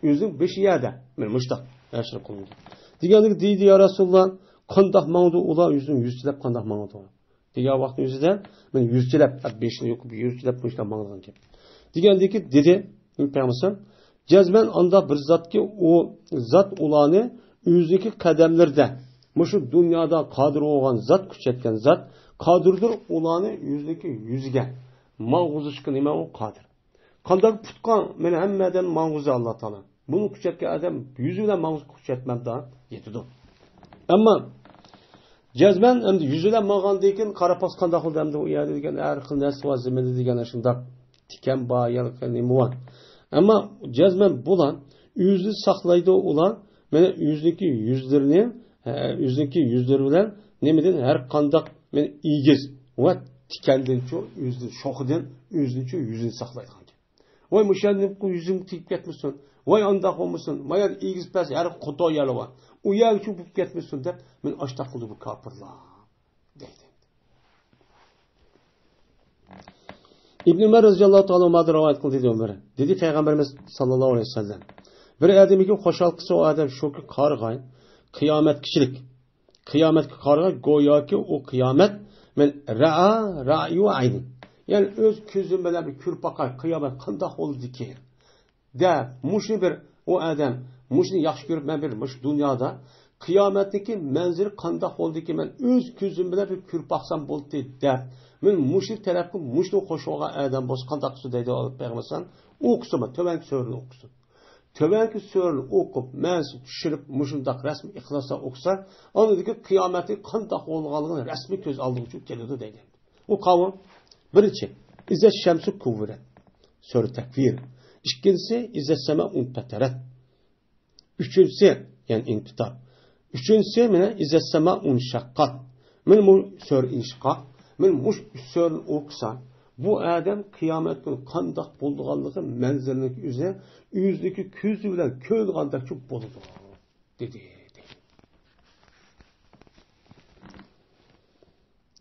ئۆزىنىڭ بېشى يەردە، مانا مۇشتاق ياشىرىپ قويۇلدى. دېگەندىكى دېدى، يا رەسۇلاللا، قانداق ماڭىدۇ ئۇلار، يۈزىنى يۈزچىلەپ قانداق ماڭىدۇ؟ دېگەن ۋاقىتنىڭ ئۆزىدە، مانا يۈزچىلەپ، بېشىنى يوقۇپ يۈزچىلەپ مۇشتاق ماڭىدىغان گەپ. دېگەندىكى دېدى پەيغەمبەر، جەزمەن ئانداق بىر زاتكى ئۇ زات ئۇلارنى ئۆزىنىڭكى قەدەملىرىدە، مۇشۇ دۇنيادا قادىر بولغان زات، كۈچەتكەن زات، قادىردۇر ئۇلارنى ئۆزىنىڭكى يۈزىگە ماڭغۇزۇشقا نېمە ئۇ قادىر. قانداق پۇتقا مانا ھەممە ئادەم ماڭغۇزا ئاللا تائالا. بۇنى كۈچەتكەن ئادەم يۈزى بىلەن ماڭغۇزۇپ كۈچەتمەمدۇ؟ يېتىدۇ. ئەمما جەزمەن ئەمدى يۈزى بىلەن ماڭغاندىن كېيىن قاراپ باقسا قانداق بولدى ئەمدى ئۇ يەردە دېگەن ھەر خىل نەرسە بار، زېمىندا دېگەن شۇنداق تىكەن بار، يا نېمە بار. ئەمما جەزمەن بۇلار ئۆزىنى ساقلايدۇ، ئۇلار مانا ئۆزىنىڭكى يۈزلىرىنى، ھە، ئۆزىنىڭكى يۈزلىرى بىلەن نېمىدىن ھەر قانداق مانا ئېگىز ۋە تىكەندىنچۇ، ئۆزىنىڭ شوخىدىن ئۆزىنىچۇ يۈزىنى ساقلايدىغان. ۋاي، مۇشۇ يەرنى يۈزۈم تېگىپ كەتمىسۇن. ۋاي، ئانداق بولمىسۇن. ما يەر ئېگىز پەس، ھەر قوتار يەرلەر بار. ئۇ يەرگىچۇ بولۇپ كەتمىسۇن دەپ، مېنى ئاشتاق قىلدى بۇ كاپىرلار، دەيدۇ. ئىبن ئۆمەر رەزىياللاھۇ تائالا ئەنھۇدىن رىۋايەت قىلدى، دېدى ئۆمەر. دېدى پەيغەمبىرىمىز ساللاللاھۇ ئەلەيھى ۋەسەللەم، بىر ئادەمگە خۇشال قىلسا، ئۇ ئادەم شۇكى قارىغاي، قىيامەتكىچىلىك. قىيامەتكە قارىغان گوياكى ئۇ قىيامەت مەن رەئا رەئيۇ ئەينى. يەنى ئۆز كۆزۈم بىلەن بىر كۆرۈپ باقاي، قىيامەت قانداق بولىدىكىن دەپ، مۇشۇنى بىر ئۇ ئادەم، مۇشۇنى ياخشى كۆرۈپ، مەن بىر مۇشۇ دۇنيادا قىيامەتتىكى مەنزىرە قانداق بولدىكىن، مەن ئۆز كۆزۈم بىلەن بىر كۆرۈپ باقسام بولدى دەپ، مەن مۇشۇ تەرەپكە مۇشۇنى قوشۇلغان ئادەم بولسا قانداق قىلسۇن دەيدۇ پەيغەمبەر ئەلەيھىسسالام. ئوقۇسۇن، تۆۋەنكى سۈرىنى ئوقۇسۇن. تۆۋەنكى سۈرىنى ئوقۇپ، مەنىسىنى چۈشىنىپ، مۇشۇنداق رەسمىي ئىخلاستا ئوقۇسا، ئاندىن كېيىن قىيامەتتىكى قانداق بولغانلىقىنى رەسمىي كۆز ئالدىغا چۈشۈپ كېلىدۇ دەيدۇ. ئۇ قاۋۇل. بىرىنچى، ئىززەت شەمسۇ كۇۋۋىرەت، سۈرە تەكۋىر. ئىككىنچىسى، ئىززەت سەما ئۇنپەتەرەت. ئۈچىنچىسى، يەنى ئىنپىتار. ئۈچىنچىسى، مانا، ئىززەت سەما ئۇنشەققات. مانا بۇ سۈرە ئىنشىقاق. مانا مۇشۇ ئۈچ سۈرىنى ئوقۇسا، بۇ ئادەم قىيامەت كۈنى قانداق بولىدىغانلىقى، مەنزىرىنىڭ ئۆزى، ئۆزىنىڭكى كۆزى بىلەن كۆرىدىغاندەك بولىدۇ، دېدى.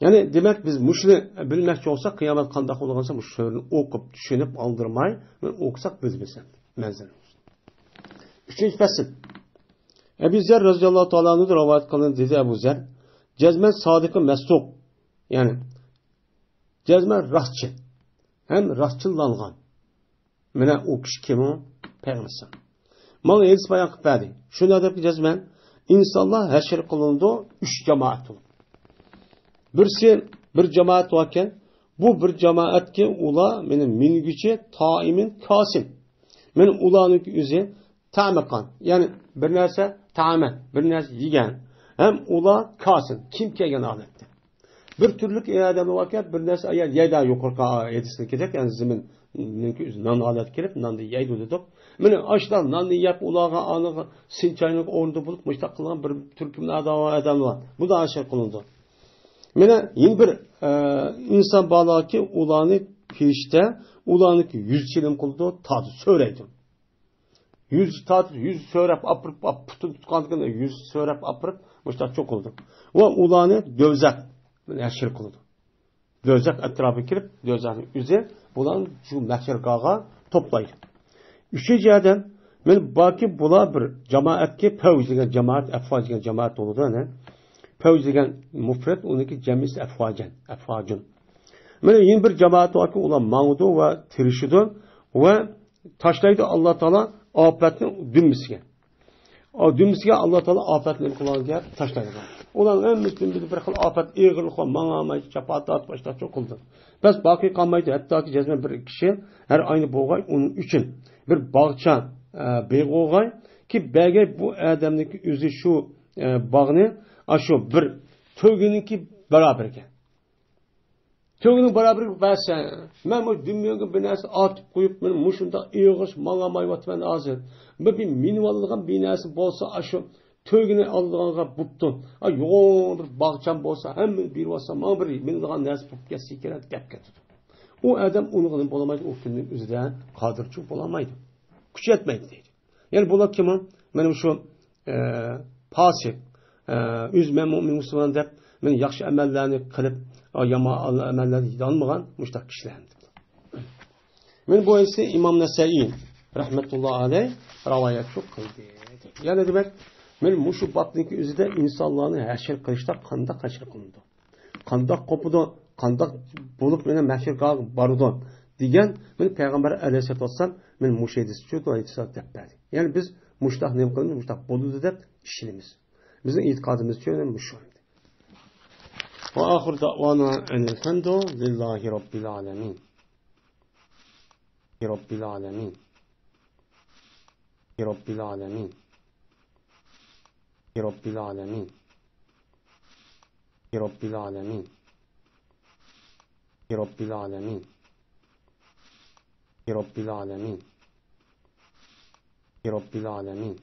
يەنى، دېمەك، بىز مۇشۇنى بىلمەكچى بولساق، قىيامەت قانداق بولىدىغان بولسا، مۇشۇ سۈرىنى ئوقۇپ، چۈشىنىپ، ئالدىرىماي، مانا ئوقۇساق بىلىمىز ئەمدى مەنزىلىنى. ئۈچىنچى پەسىل. ئەبۇ زەر رەزىياللاھۇ تائالا ئەنھۇدىن رىۋايەت قىلىندى، دېدى ئەبۇ زەر، جەزمەن سادىقى مەسدۇق، يەنى جەزمەن راستچىل ھەم راستچىللانغان. مانا ئۇ كىشى كىم ئۇ؟ پەيغەمبەر. ماڭا ھەدىس بايان قىلىپ بەردى. شۇنى دەپ جەزمەن، ئىنسانلار ھەشر قىلىنىدۇ ئۈچ جامائەت بولۇپ. بىرسى، بىر جامائەت باركەن، بۇ بىر جامائەتكە ئۇلار مېنى مىنگۈچى تائىمىن كاسىن. مېنى ئۇلارنىڭ ئۆزى تەمەقان، يەنى بىر نەرسە تەمە، بىر نەرسە يېگەن. ھەم ئۇلار كاسىن، كىيىم كىيگەن ھالەتتە. بىر تۈرلۈك ئادەم باركەن، بىر نەرسە يەيدۇ، يۇقىرىقى ھەدىسكە كېلىپ، يەنى زېمىننىڭكى ئۆزى نان ھالەتكە كېلىپ، ناننى يەيدۇ دېدۇق. مانا ئاشۇنداق ناننى يەپ، ئۇلارغا ئانىغا سىنچاينىڭ ئورنىدا بولۇپ، مۇشۇنداق قىلغان بىر تۈركۈم ئادەم، ئادەم بار. بۇ دا ھەشر قىلىنىدۇ. مانا يەنە بىر، ئە، ئىنسان باركى، ئۇلارنى پېرىشتە، ئۇلارنىڭكى يۈز چىلىم قىلىدۇ، تارتىدۇ، سۆرەيدۇ. يۈز تارتىپ، يۈز سۆرەپ ئاپىرىپ، ئاپ-، پۇتىنى تۇتقاندىكىن يۈز سۆرەپ ئاپىرىپ، مۇشۇنداق چوقۇلىدۇ. ۋە ئۇلارنى دۆزەخ ھەشر قىلىدۇ. دۆزەخ ئەتراپىغا كىرىپ، دۆزەخنىڭ ئۆزى بۇلارنى شۇ مەھشەرگاھقا توپلايدۇ. ئۈچىنچى ئادەم، مانا باكى بۇلار بىر جامائەتكە، پەۋج دېگەن جامائەت، ئەفۋاج دېگەن جامائەت بولىدۇ، ئەنە. پەۋج دېگەن مۇفرەت، ئۇنىڭكى جەمئىسى ئەفۋاجەن، ئەفۋاجۇن. مانا يەنە بىر جامائەت باركى، ئۇلار ماڭىدۇ ۋە تىرىشىدۇ ۋە تاشلايدۇ ئاللا تائالا ئاپەتنى دۈمبىسىگە. ئا، دۈمبىسىگە ئاللا تائالا ئاپەتنى نېمە قىلغان گەپ؟ تاشلايدىغان. ئۇلارنىڭ ھەممىسى دۈمبىدە بىر خىل ئاپەت، ئېغىرلىق بار، ماڭالمايدۇ، چاپا تارتىپ، باشقا چوقۇلدى. بەس، باقىي قالمايدۇ، ھەتتاكى جەزمەن بىر كىشى ھەر ئاينى بولغاي، ئۇنىڭ ئۈچۈن بىر باغچە، ئە، بېغى بولغاي، كى بەگەي بۇ ئادەمنىڭكى ئۆزى شۇ، ئە، باغنى، ئاشۇ بىر تۆگىنىڭكى بارابىرىگە. تۆگىنىڭ بارابىرىگە بەرسەڭ، مەن بۇ دۈمبىگە بىر نەرسە ئارتىپ قويۇپ، مەن مۇشۇنداق ئېغىر ماڭالمايۋاتىمەن ھازىر. بىر، بىر مىنىۋالىدىغان بىر نەرسە بولسا، ئاشۇ تۆگىنى ئالىدىغانغا بوپتۇ. ئا، يوغان بىر باغچام بولسا، ھەممىنى بېرىۋالسا، ماڭا بىر مىنىدىغان نەرسە بولۇپ كەتسە كېرەك دەپ كېتىدۇ. ئۇ ئادەم ئۇنىڭغا نېمە بولالمايدۇ، ئۇ كۈننىڭ ئۆزىدە قادىرچۇ بولالمايدۇ. كۈچ يەتمەيدۇ دەيدۇ. يەنى بۇلار كىم؟ مانا شۇ، ئە، پاسىق، ئە، ئۆزى مەن مۇئمىن مۇسۇلمان دەپ، مەن ياخشى ئەمەللەرنى قىلىپ، ئا، يامان ئەمەللەرنى يېتەلمىگەن مۇشۇنداق كىشىلەر. مانا بۇ ھەدىسنى ئىمام نەسەئىي رەھمەتۇللا ئەلەيھ رىۋايەت قىلدى. يەنى دېمەك، مانا مۇشۇ بابنىڭكى ئۆزىدە ئىنسانلارنى ھەشر قىلىشتا قانداق ھەشر قىلىنىدۇ؟ قانداق قوپىدۇ؟ قانداق بولۇپ مانا مەھشەرگاھقا بارىدۇ؟ دېگەن، مانا پەيغەمبەر ئەلەيھىسسالاتۇ ۋەسسالام مانا مۇشۇ ھەدىس ئۈچۈن ئېيتسا دەپ بەردى. يەنى بىز مۇشۇنداق نېمە قىلىمىز، مۇشۇنداق بولىدۇ دەپ ئىشىنىمىز. بىزنىڭ ئېتىقادىمىز ئۈچۈن مۇشۇ. وآخر دعوانا أن الحمد لله رب العالمين. رب العالمين. رب العالمين. رب العالمين. رب العالمين. رب العالمين. رب العالمين. رب العالمين.